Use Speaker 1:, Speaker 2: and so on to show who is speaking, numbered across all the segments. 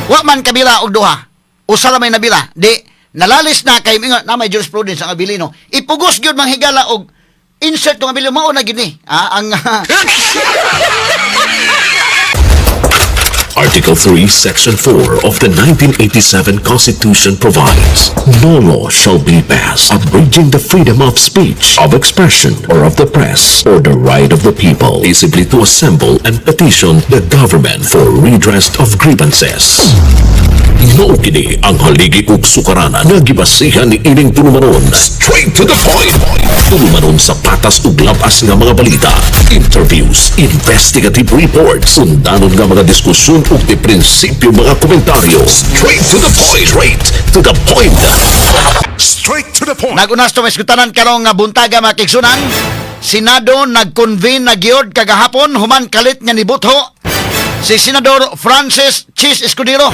Speaker 1: Wa man kabila og duha. Usa ra may nabila. Di nalalis na kay ingon na may jurisprudence ang Abilino. Ipugos gyud mang higala og insert tong Abilino, mao na gyud ni. Ah, ang
Speaker 2: Article 3, Section 4 of the 1987 Constitution provides, "No law shall be passed abridging the freedom of speech, of expression, or of the press, or the right of the people peaceably to assemble and petition the government for redress of grievances." Mao kini ang haligi ug sukaranan nga gibasihan ni ining tulumanon. Straight to the point. Tulumanon sa patas ug labas nga mga balita, interviews, investigative reports, undanon nga mga diskusyon ug di prinsipyo mga komentaryo. Straight to the point. Straight to the point.
Speaker 3: Straight to the point.
Speaker 1: Nagunas to may iskutanan karong nga buntaga, mga kaigsuonan. Senado nag-convene na gyud kagahapon human kalit nga nibutho si Senador Francis Chiz Escudero.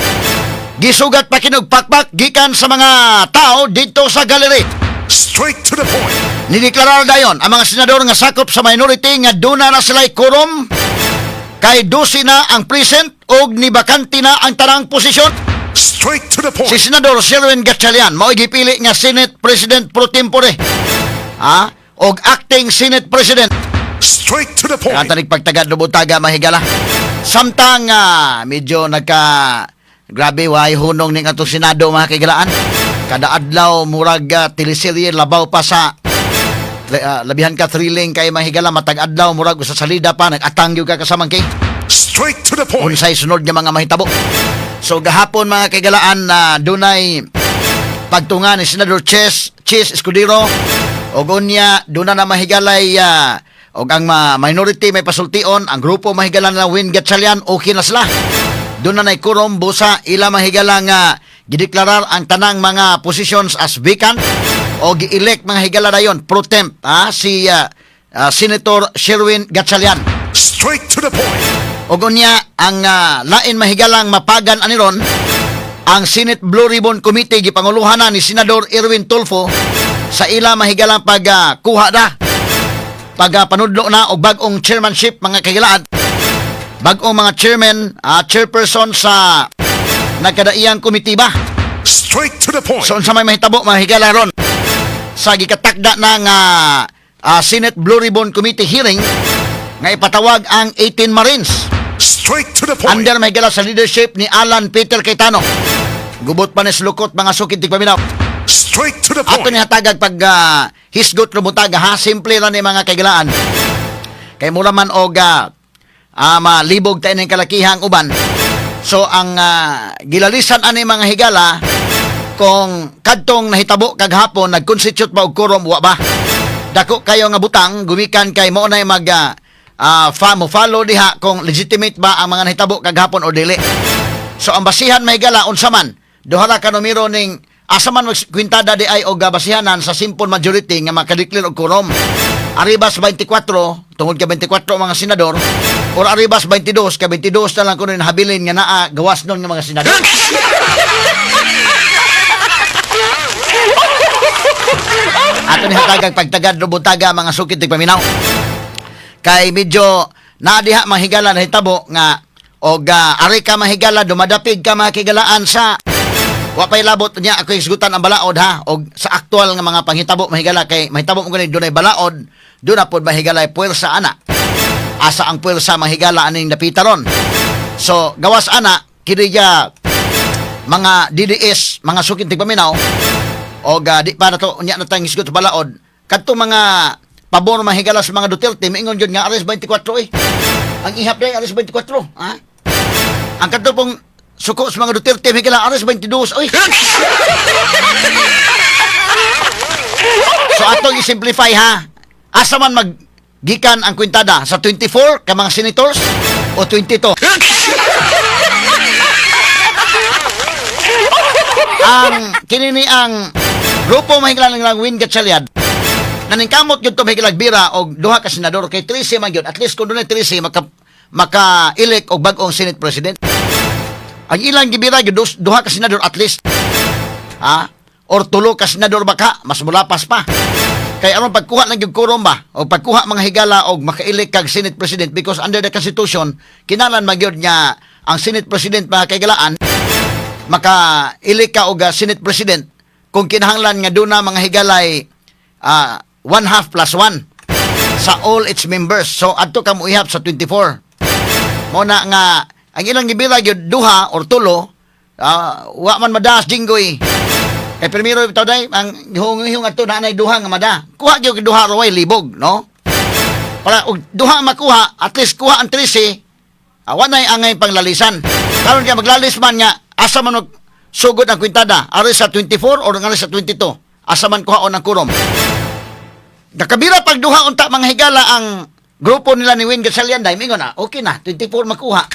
Speaker 1: Gisugat pa kinog pakpak gikan sa mga tao dito sa gallery.
Speaker 3: Straight to the point.
Speaker 1: Nideklarar dayon ang mga senador nga sakop sa minority nga duna na sila'y quorum kay 12 na ang present og nibakante na ang tanang posisyon.
Speaker 3: Straight to the point.
Speaker 1: Si Senador Sherwin Gatchalian mao'y gipili nga Senate President pro tempore. Ha? Og acting Senate President.
Speaker 3: Straight to the point.
Speaker 1: Ang tanig pagtagad lubutaga mahigala. Samtang medyo nagka grabe way hunong ning atong Senado, mga kaigalaan. Kada adlaw murag teleserye, labaw pa sa labihan ka thrilling kay mahigala, matag adlaw murag sa salida pa nag-atang gyud ka kasamang kay
Speaker 3: Straight to the point.
Speaker 1: Unsay sunod nga mga mahitabo. So gahapon, mga kaigalaan, na dunay pagtunga ni Senador Chiz Escudero og unya duna na mahigalay og ang minority may pasultion ang grupo mahigala na Win Gatchalian, okay na sila. Duna na quorum busa ila mahigala nga gideklarar ang tanang mga positions as vacant o gi-elect mga higala dayon pro temp si Senator Sherwin Gatchalian.
Speaker 3: Straight to the point.
Speaker 1: Og unya ang lain mahigalang mapagan ani ron, ang Senate Blue Ribbon Committee gipanguluhan na ni Senador Erwin Tulfo sa ila mahigalang pagkuha na pag panudlo na og bag-ong chairmanship, mga kahigalaan, bag-ong mga chairman, chairperson sa nagkadaiyang komite ba.
Speaker 3: Straight to the point.
Speaker 1: So unsa may mahitabo, mga higala, ron sa gikatakda ng Senate Blue Ribbon Committee hearing nga ipatawag ang 18 Marines
Speaker 3: Straight to the point.
Speaker 1: under mahigala sa leadership ni Alan Peter Cayetano. Gubot pa ni Slukot, mga sukid tigpaminaw.
Speaker 3: Straight to the
Speaker 1: Ato
Speaker 3: point.
Speaker 1: ni hatagag pag hisgot rumutaga ha, simple ra ni, mga kaigalaan. Kay mura man og malibog tayo ng kalakihang uban. So ang gilalisan ani, mga higala, kung kadtong nahitabo kaghapon nag-constitute ba og quorum, wa ba? Dako kayo nga butang gumikan kay mo na mag mo follow diha kung legitimate ba ang mga nahitabo kaghapon o dili. So ang basihan, mahigala, unsa man? Duha ra ka numero ning asa man magkwintada di ay og basihanan sa simple majority nga makadeclare og quorum. Aribas 24 tungod kay 24 mga senador or aribas 22 kay 22 na lang kuno habilin nga naa gawas nun nga mga senador. Ato ni hatagag pagtagad rubutaga, mga sukit tigpaminaw. Kay medyo naa diha mahigala nahitabo nga og ari ka mahigala dumadapig ka, mga kigalaan, sa wa pay labot niya ako hisgutan ang balaod ha og sa aktual nga mga panghitabo, mahigala, kay mahitabo mo gani dunay balaod, duna pod mahigala puwersa ana, asa ang puwersa mahigala aning dapita ron. So gawas ana kini mga DDS, mga sukit tigpaminaw, og di pa na to unya na tayong hisgot sa balaod. Kadto mga pabor mahigala sa mga Duterte maingon gyud nga ares 24 eh. Ang ihap day ares 24, ha? Ang kadto pong suko sa mga Duterte mahigala ares 22 oy. So atong i-simplify ha. Asa man maggikan ang kwintada, sa 24 ka mga senators o 22? Ang kinini ang grupo mahigala ng Win Gatchalian naningkamot gyud to mahigalag bira og duha ka senador kay 13 man gyud. At least kung dunay 13 maka-elect og bag-ong Senate President. Ang ilang gibira gyud duha ka senador at least. Ha? Or tulo ka senador baka mas mulapas pa. Kay aron pagkuha lang gyud quorum ba o pagkuha mga higala og maka-elect kag Senate President, because under the Constitution kinahanglan magyud nga ang Senate President, mga kaigalaan, Maka-elect ka og Senate President kung kinahanglan nga duna, mga higalay, one half plus one sa all its members. So adto ka moihap sa 24. Mo na nga ang ilang gibira gyud duha or tulo, wa man madaas, Jinggoy. Kay primero bitaw day ang gihung adto na anay duha nga mada. Kuha gyud duha raway libog, no? Para og duha makuha, at least kuha ang 13, wa nay angay panglalisan. Karon kaya maglalis man nga asa man og sugod ang kwintada, ari sa 24 or ari sa 22. Asa man kuhaon ang quorum. Nakabira pag duha unta, mga higala, ang grupo nila ni Win Gatchalian dai mingon na, okay na, 24 makuha.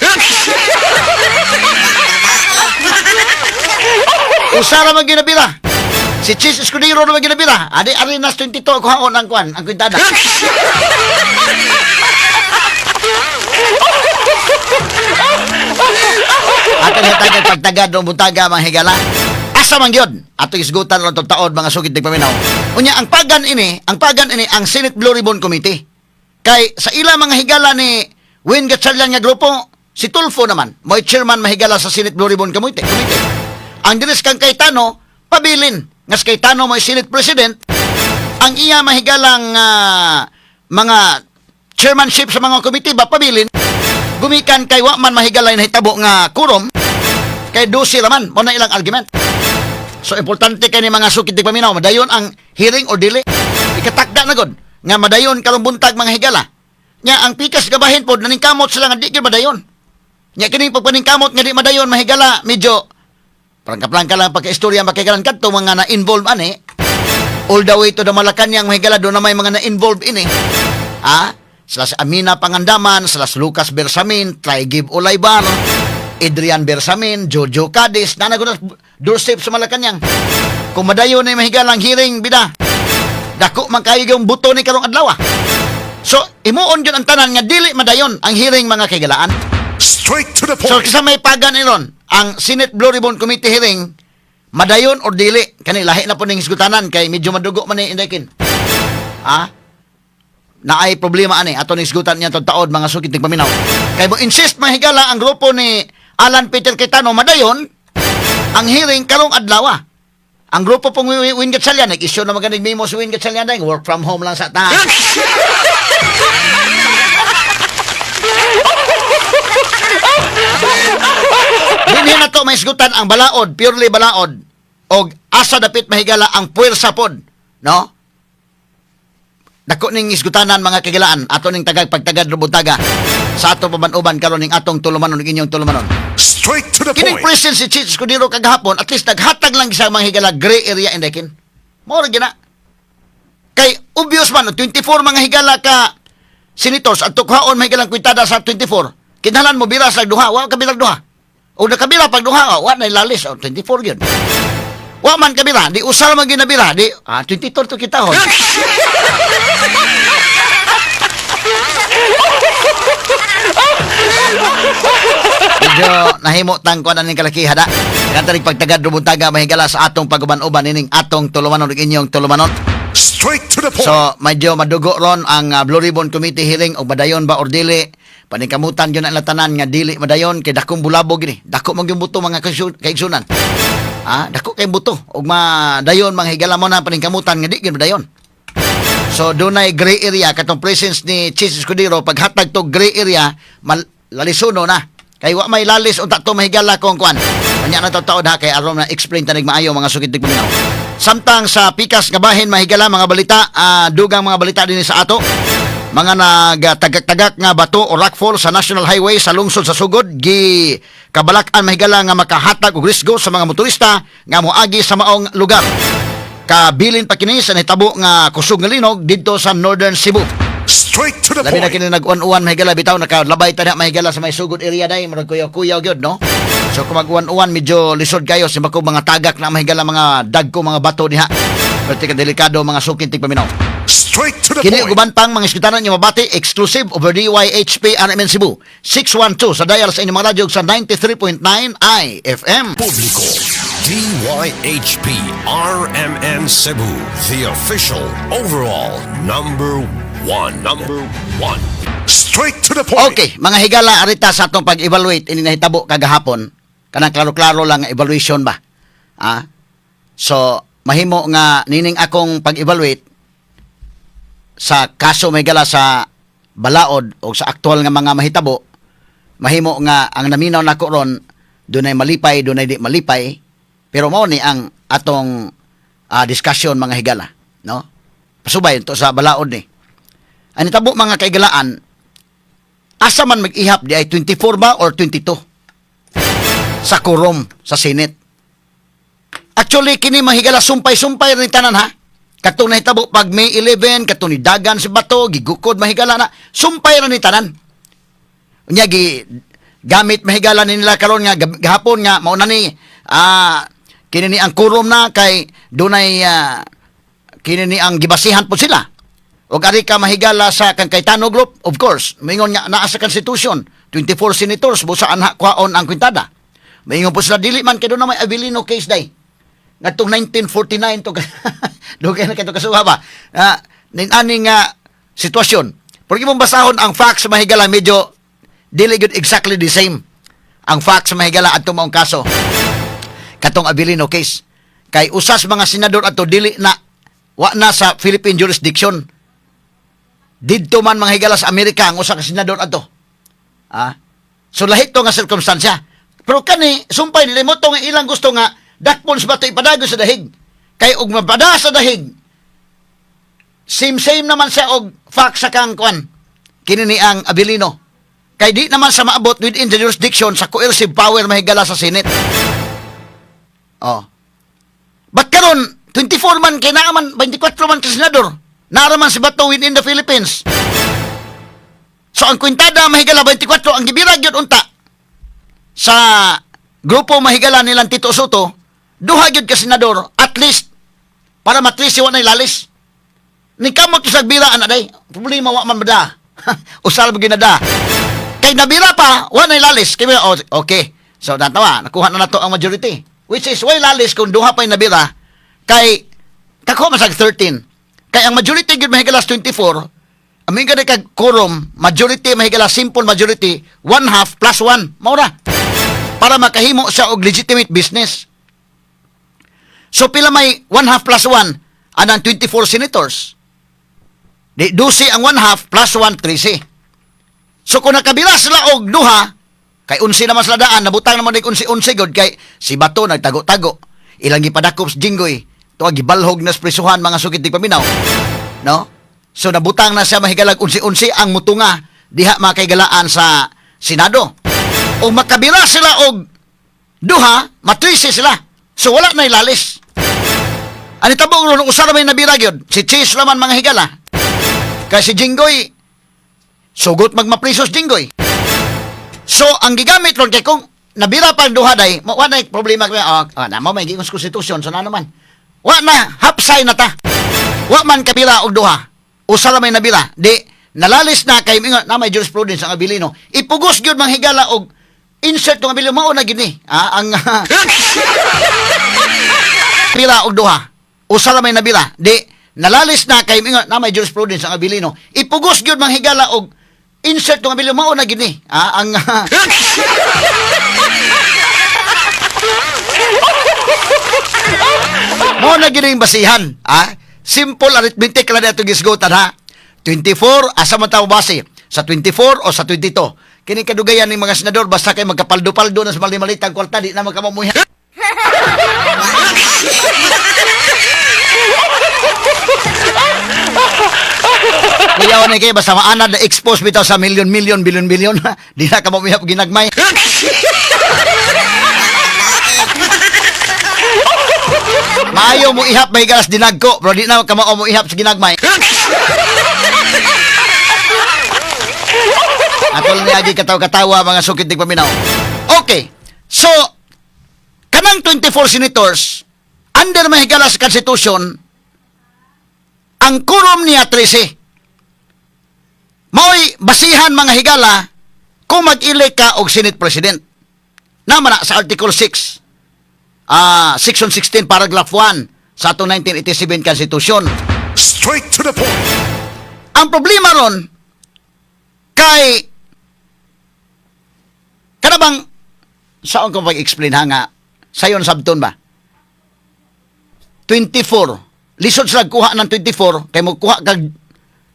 Speaker 1: Usara man ginabira. Si Chiz Escudero naman ginabira. Adi ari nas 22 kuhaon ang kwan, ang kwintada. Ato ni tagad pagtagad no buntaga, mga higala. Asa man gyud ato isgutan ron tong taod, mga sugid nagpaminaw. Unya ang pagan ini ang Senate Blue Ribbon Committee. Kay sa ila, mga higala, ni Win Gatchalian nga grupo, si Tulfo naman, mo'y chairman, mahigala, sa Senate Blue Ribbon Committee. Committee. Ang diris kang Cayetano, pabilin. Nga si Cayetano mo'y Senate President, ang iya mahigalang mga chairmanship sa mga committee ba pabilin gumikan kay wa man mahigalay nahitabo nga quorum kay 12 raman mo na ilang argument. So importante kay ni, mga sukid paminaw, madayon ang hearing or dili. Ikatakda na gud nga madayon karong buntag, mga higala. Nya ang pikas gabahin pod naningkamot sila nga di gyud madayon. Nya kining pagpaningkamot nga di madayon, mahigala, medyo prangka-prangka lang pagka-istorya makikalan kadto mga na-involve ani all the way to the Malacanang, mahigala, doon na may mga na-involve ini. Ah, sila sa Amina Pangandaman, sila sa Lucas Bersamin, Trygve Olaivar, Adrian Bersamin, Jojo Cadiz, na na doorstep sa Malacanang. Kung madayon na mahigalang hearing bida, dako man kayo yung buto ni karong adlaw. So, imuon yun ang tanan nga dili madayon ang hearing, mga kaigalaan.
Speaker 3: Straight to the
Speaker 1: So,
Speaker 3: point.
Speaker 1: kisa may pagan iron, ang Senate Blue Ribbon Committee hearing, madayon or dili, kani lahi na po ning hisgutanan kay medyo madugo man ni indekin. Ah? Naay problema ani ato ning hisgutan niya tong taod, mga sukit paminaw. Kay mo insist, mga higala, ang grupo ni Alan Peter Cayetano madayon ang hearing karong adlaw. Ang grupo pong Win Gatchalian, nag-issue na maganing memo si Win Gatchalian dahil work from home lang sa ta. Dinhi na to may isgutan ang balaod, purely balaod. Og asa dapit, mahigala, ang puwersa pod, no? Dako ning isgutanan, mga kagilaan, ato ning tagag pagtagad rubutaga sa ato paban-uban karon ning atong tulumanon ug inyong tulumanon.
Speaker 3: Straight to the
Speaker 1: Kining
Speaker 3: point.
Speaker 1: presence si Chiz Escudero kagahapon, at least naghatag lang sa mga higala gray area indekin. Mao ra gina. Kay obvious man 24 mga higala ka senators at tukhaon mahigalang kwitada sa 24. Kinahanglan mo bira sa duha, wa ka birag duha. O nakabira pag duha, wa na lalis, oh, 24 gyud. Wa man kabira, di usal man ginabira, di 22 to kita hon. Medyo nahimo tang kuan ning kalaki hada. Kantarig pagtagad rubuntaga, mahigala, sa atong paguban-uban ining atong tulumanon ug inyong tulumanon.
Speaker 3: Straight to the point.
Speaker 1: So medyo madugo ron ang Blue Ribbon Committee hearing og madayon ba or dili. Paningkamutan gyud ang tanan nga dili madayon kay dakong bulabog gini. Dako man gyud buto, mga kaigsunan. Ah, dako kay buto og madayon, mga higala, mo na paningkamutan nga di gyud madayon. So dunay gray area katong presence ni Chiz Escudero paghatag to gray area lalisuno na. Kay wa may lalis unta to, mahigala, kung kuan. Unya na taod ha kay aron na explain tanig maayo, mga sukit paminaw. Samtang sa pikas nga bahin, mahigala, mga balita, dugang mga balita dinhi sa ato. Mga nagtagak-tagak nga bato o rockfall sa National Highway sa lungsod sa Sugod gi kabalak-an, mahigala, nga makahatag og risgo sa mga motorista nga moagi sa maong lugar. Kabilin pa kini sa nahitabo nga kusog nga linog didto sa Northern Cebu.
Speaker 3: Straight to the
Speaker 1: Labi na
Speaker 3: point.
Speaker 1: kini nag-uwan-uwan, mahigala, bitaw nakalabay ta na, mahigala, sa may Sugod area day murag kuyaw-kuyaw gyud, no. So kung mag-uwan-uwan medyo lisod kayo sa bako mga tagak na, mahigala, mga dagko mga bato diha. Pero tika delikado, mga sukin tigpaminaw.
Speaker 3: Straight to the
Speaker 1: Kini
Speaker 3: point.
Speaker 1: ug uban pang mga iskutanan niyo mabati exclusive over DYHP RMN Cebu 612 sa dial sa inyong mga radyo sa 93.9 IFM.
Speaker 4: Publiko. DYHP RMN Cebu, the official overall number one. Number one.
Speaker 3: Straight to the point.
Speaker 1: Okay, mga higala, arita sa atong pag-evaluate ini nahitabo kagahapon. Kanang klaro-klaro lang nga evaluation ba. Ah. So mahimo nga nining akong pag-evaluate sa kaso, mga higala, sa balaod o sa aktual nga mga mahitabo, mahimo nga ang naminaw nako ron dunay malipay, dunay di malipay, pero mao ni ang atong discussion, mga higala, no? Pasubay to sa balaod ni. Ang nitabo, mga kaigalaan, asa man mag-ihap di ay 24 ba or 22 sa quorum sa Senate? Actually, kini, mahigala, sumpay-sumpay rin tanan ha. Katong nahitabo pag May 11, katong ni dagan si Bato, gigukod, mahigala na, sumpay ra ni tanan. Unya gi gamit, mahigala, nila karon nga gahapon nga mao na ni kini ni ang quorum na kay dunay kini ni ang gibasihan po sila. Og ari ka, mahigala, sa kang Cayetano Group, of course, moingon nga naa sa Constitution, 24 senators, busa anha kwaon ang kwintada. Moingon po sila dili man kay doon na may Avelino case day. Ngadtong 1949 to dugay na kaayo kasuha ba? Nin ani nga sitwasyon. Pero imong basahon ang facts, mahigala, medyo dili gyud exactly the same ang facts, mahigala, adto maong kaso. Katong Avelino case. Kay usas mga senador ato dili na wa na sa Philippine jurisdiction. Didto man, mga higala, sa Amerika ang usa ka senador ato. Ah. So lahit to nga sirkumstansya. Pero kani sumpay nila mo to nga ilang gusto nga dakpon sa Bato, ipadago sa dahig. Kay og mapada sa dahig, same same naman siya og fact sa kang kwan. Kini ni ang Avelino. Kay di naman sa maabot within the jurisdiction sa coercive power, mahigala, sa Senate. Oh. But karon 24 man kay naa man 24 man ka senador. Naa man si Bato within the Philippines. So ang kwintada, mahigala, 24 ang gibira gyud unta sa grupo, mahigala, nilang Tito Sotto, duha gyud ka senador at least para matrisi wa na lalis. Ni kamot sa bira ana day. Problema wa man bada. Usal ba ginada. Kay nabira pa, wa na lalis. Kay oh, okay. So natawa, nakuha na nato ang majority. Which is way lalis kung duha pa yung nabira kay kakuha man sa 13. Kay ang majority gyud, mahigala, 24. Amin ka kag quorum, majority, mahigala, simple majority, one half plus one. Mao ra. Para makahimo siya og legitimate business. So pila may one half plus one anang 24 senators? Di 12 ang one half plus 1, 13. So kung nakabira sila og duha, kay 11 naman sila daan, nabutang naman og 11-11 gud kay si Bato nagtago-tago. Ilang gipadakop sa Jinggoy, to gibalhog na sa prisuhan, mga sukit tigpaminaw. No? So nabutang na siya, mahigalag, 11-11 ang mutunga diha, mga kaigalaan, sa Senado. O makabira sila og duha, matrisi sila. So wala na ilalis. Ani tabo ron usa ra may nabira gyud. Si Chiz naman, mga higala. Kay si Jinggoy sugot magmaprisos Jinggoy. So ang gigamit ron kay kung nabira pa ang duha day, mo wa na problema kay oh, oh, na mo may giingon sa konstitusyon so na naman. Wa na hapsay na ta. Wa man kabira og duha. Usa ra may nabira. Di nalalis na kay mingon na may jurisprudence ang Avelino. Ipugos gyud, mga higala, og insert tong Avelino mao na gyud ni. Ah, ang bira og duha. Usa ra may nabira. Di nalalis na kay mingon na may jurisprudence ang Avelino. Ipugos gyud, mga higala, og insert tong Avelino mao na gyud ni. Ah, ang mao na gyud yung basihan. Ah, simple arithmetic lang ato gisgutan ha. 24, asa man tao base? Sa 24 o sa 22? Kini kadugayan ng mga senador basta kay magkapaldo-paldo na sa mali-malitang kwarta di na magkamamuhay. Kuyaw ni kay basta maanad na expose bitaw sa million million billion billion di na ka mamuyap ginagmay. Maayo mo ihap may galas dinagko, pero di na ka mao mo ihap sa ginagmay. Atol ni agi katawa-katawa, mga sukit tigpaminaw. Okay. So, kanang 24 senators, under, mahigala, sa Constitution, ang quorum niya 13. Mao'y basihan, mga higala, kung mag-elect ka og Senate President. Naman na sa Article 6, Section 16, Paragraph 1 sa atong 1987 Constitution.
Speaker 3: Straight to the point.
Speaker 1: Ang problema ron, kay kana bang Saan ko pag-explain ha nga sayon sabton ba? 24. Lisod sila kuha ng 24 kay mo kuha kag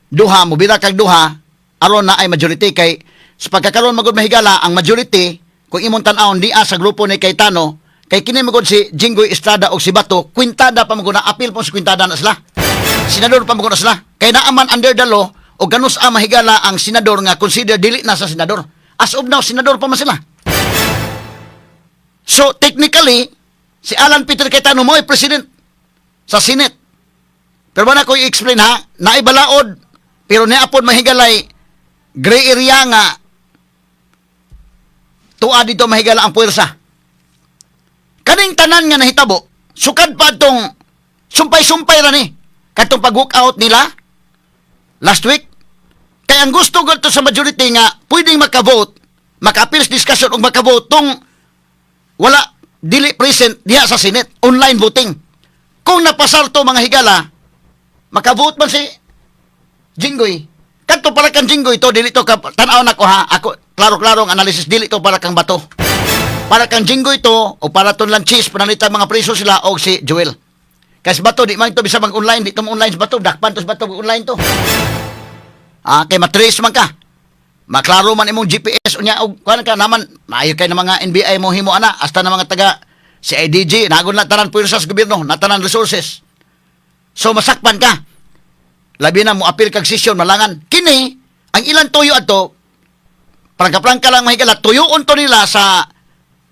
Speaker 1: duha, mo bira kag duha aron na ay majority, kay sa pagkakaroon magud, mahigala, ang majority kung imong tan-awon diya sa grupo ni Cayetano, kay kini magud si Jinggoy Estrada og si Bato, kwintada pa magud na, apil po sa kwintada na sila. Senador pa magud na sila. Kay naa man under the law o ganus a mahigala ang senador nga consider dili na sa senador. As of now, senador pa man sila. So technically, si Alan Peter Cayetano mo ay president sa Senate. Pero wala ko i-explain ha, naibalaod, pero niapod, mahigalay, gray area nga tuwa dito, mahigala, ang puwersa. Kaning tanan nga nahitabo, sukad pa itong sumpay-sumpay ra ni. Katong pag-walk out nila last week. Kaya ang gusto ko sa majority nga pwedeng makavote, maka-appeals discussion o makavote tong wala dili present diha sa Senate, online voting. Kung napasar to, mga higala, makavote man si Jinggoy. Kadto para kang Jinggoy to, dili to ka, tan-aw na ko ha. Ako klaro-klaro ang analysis, dili to para kang Bato. Para kang Jinggoy to o para ton lang cheese pananita mga preso sila og si Joel. Kasi Bato di man to bisa mag online, di to mo online sa Bato, dakpan to sa Bato mag online to. Ah, kay matrace man ka. Maklaro man imong GPS unya og kuan ka naman, maayo kay ng mga NBI mo himo ana, hasta na mga taga CIDG, nagon na tanan puwersa sa gobyerno, natanan resources. So masakpan ka. Labi na mo apil kag session malangan. Kini ang ilang tuyo adto, prangka-prangka lang, mahigala, tuyuon to nila sa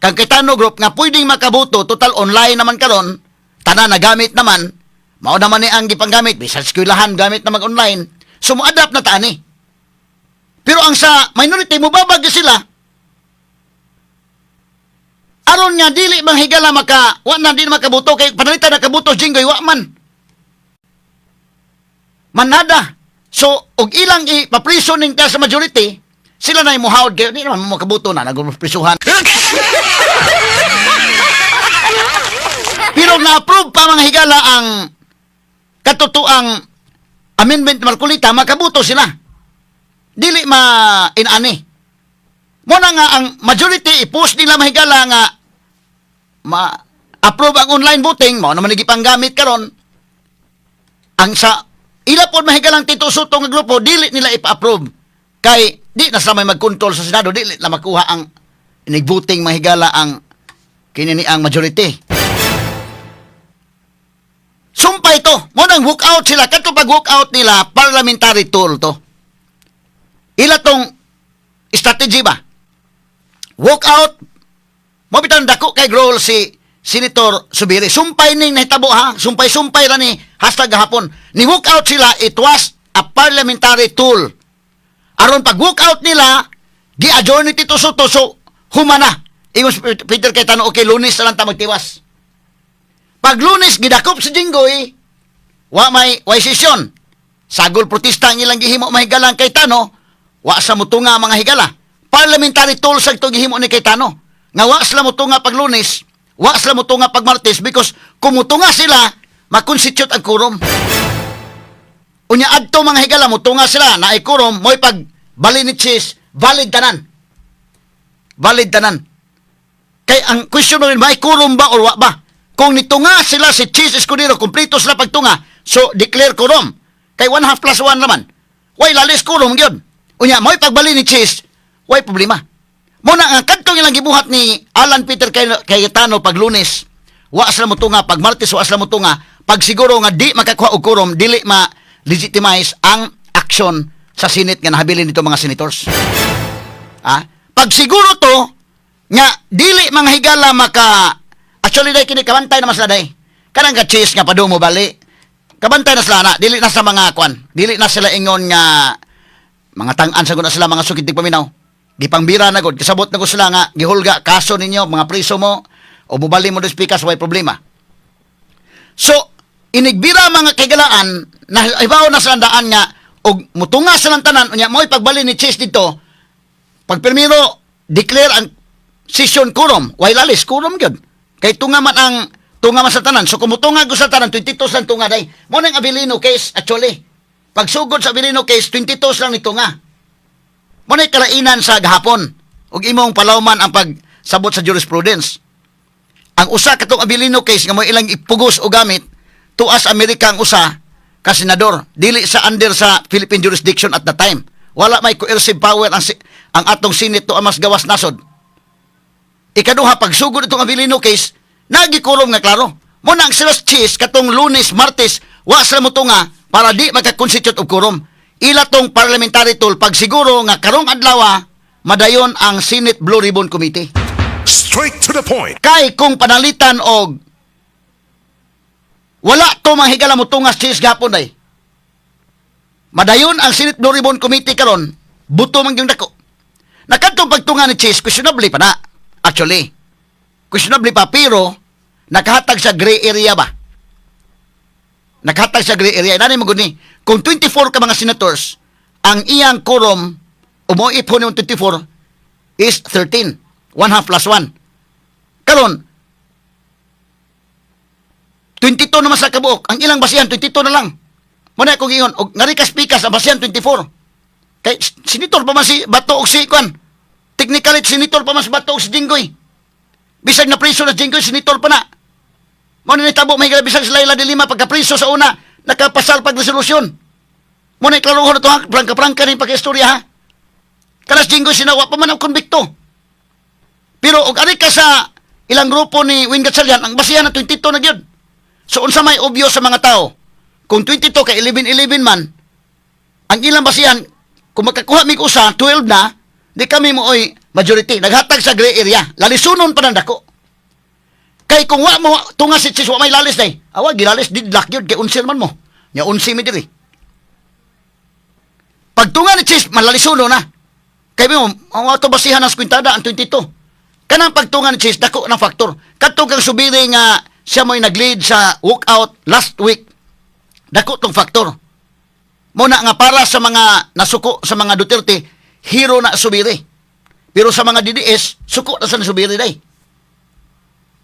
Speaker 1: kang Cayetano Group nga pwedeng makaboto, total online naman karon, tanan nagamit naman, mao naman ni ang gipanggamit bisan sa eskwelahan gamit na mag-online, so mo-adapt na taani. Pero ang sa minority, mubabag sila aron nga dili man higala maka wa na dili makaboto, kay panalita nakaboto Jinggoy, wa man manada. So og ilang ipapriso ning ta sa majority, sila na muhawd kay di naman mo makaboto na nagprisuhan. Pero na-approve pa, mga higala, ang katotoang amendment Marcolita, makaboto sila. Dili ma inani. Mo na nga ang majority i-post nila, mahigala, nga ma-approve ang online voting, mao naman gipanggamit karon. Ang sa ila pod, mahigalang Tito Sotto nga grupo, dili nila ipa-approve. Kay di na sila may magkontrol sa Senado, dili na makuha ang inig-voting, mahigala, ang kini ni ang majority. Sumpay to. Mo nang walk out sila. Kadto pag walk out nila, parliamentary tool to. Ila tong strategy ba? Walk out. Mo bitang dako kay role si Senator Zubiri. Sumpay ning nahitabo ha. Sumpay-sumpay ra ni #gahapon. Ni walk out sila, it was a parliamentary tool. Aron pag walk out nila, gi-adjourn ni Tito Sotto, so humana. Ingon si Peter Cayetano, "Okay, Lunes na lang ta magtiwas." Pag Lunes, gidakop si Jinggoy, wa may way session. Sagol protesta ang ilang gihimo, mahigalang Cayetano, wa sa mutunga, mga higala. Parliamentary tools ang ito gihimo ni Cayetano. Nga wa sila mutunga pag Lunes, wa sila mutunga pag Martes, because kung mutunga sila, makonstitute ang quorum. Unya adto, mga higala, mutunga sila na ay quorum, mo'y pag bali ni Chiz, valid tanan. Valid tanan. Kay ang question mo rin, may quorum ba or wa ba? Kung nitunga sila si Chiz Escudero, kumpleto sila pagtunga, so declare quorum. Kay one half plus one naman. Way lalis, quorum gyud. Unya, mo'y pagbali ni Chiz, way problema. Muna nga kadtong ilang gibuhat ni Alan Peter Cayetano pag Lunes, wa sila motunga, pag Martes wa sila motunga, pag siguro nga di makakuha og quorum, dili ma legitimize ang action sa Senate nga nahabilin nito mga senators. Ah, pag siguro to nga dili mga higala maka, actually day kini kabantay naman sila day. Kanang ka Chiz nga padung mo bali. Kabantay na sila na, dili na sa mga kwan. Dili na sila ingon nga mga tang-an sa na sila, mga sukid paminaw. Gipangbira na gud, kasabot na gud sila nga gihulga kaso ninyo, mga preso mo o mubali mo pikas, way problema. So, inigbira, mga kaigalaan, na ibaw na sa daan nga og mutunga sa tanan, unya mo'y pagbali ni Chiz dito, pag primero declare ang session quorum, way lalis, quorum gyud. Kay tunga man ang tunga man sa tanan. So kung mutunga gyud sa tanan, 22 lang tunga day. Mo nang Avelino case actually. Pagsugod sa Avelino case, 22 lang ni tunga. Mo na'y kalainan sa gahapon. Ug imong palawman ang pag Sabot sa jurisprudence. Ang usa katong Avelino case nga mo ilang ipugos o gamit, tuas Amerika ang usa ka senador, dili sa under sa Philippine jurisdiction at the time. Wala may coercive power ang atong Senate to mas gawas nasod. Ikaduha, pagsugod itong Avelino case, nagikurom nga klaro. Muna ang sila Chiz katong Lunes, Martes, wa sila motunga para di maka-constitute og quorum. Ila tong parliamentary tool pagsiguro nga karong adlaw madayon ang Senate Blue Ribbon Committee.
Speaker 3: Straight to the point.
Speaker 1: Kay kung panalitan og wala to mahigala mo tungas Chiz gapon day. Madayon ang Senate Blue Ribbon Committee karon, buto man yung dako. Nakadtong pagtunga ni Chiz, questionable pa na. Actually, questionable pa, pero nakahatag sa gray area ba? Nakahatag sa gray area. Nani mo gud ni, kung 24 ka mga senators, ang iyang quorum, umuip po ni 24, is 13. 1 half plus 1. Karon, 22 naman sa kabuok. Ang ilang basihan, 22 na lang. Muna kung ingon, og ngarikas-pikas, ang basihan, 24. Kay, senator pa man si Bato og si Kwan. Technically, senator pa man si Bato og si Jinggoy. Bisag na priso na Jinggoy, senator pa na. Mo na nitabo, may bisag si Leila de Lima, pagka-priso sa una, nakapasar pag resolusyon. Mo na iklaruhon na ito ha, prangka-prangka na yung pagka-istorya ha. Kanas Jinggoy sinawa pa man ang konbikto. Pero og ari ka sa ilang grupo ni Win Gatchalian, ang basihan na 22 na gyud. So unsa may obvious sa mga tao? Kung 22 kay 11-11 man, ang ilang basihan, kung makakuha mig usa, 12 na, di kami mo oy majority. Naghatag sa gray area. Lalisunon pa ng dako. Kay kung wa mo tunga si Chiz, wa may lalis day. Awa gilalis deadlock gyud kay unsil man mo. Nya unsi mi diri. Pagtunga ni Chiz, malalisuno na. Kay mo, ang ato basihan ng kwintada ang 22. Kanang pagtunga ni Chiz, dako ng faktor. Kadto kang Zubiri nga siya mo'y nag-lead sa walkout last week. Dako tong faktor. Muna nga para sa mga nasuko sa mga Duterte, hero na Zubiri. Pero sa mga DDS, suko na sa Zubiri day.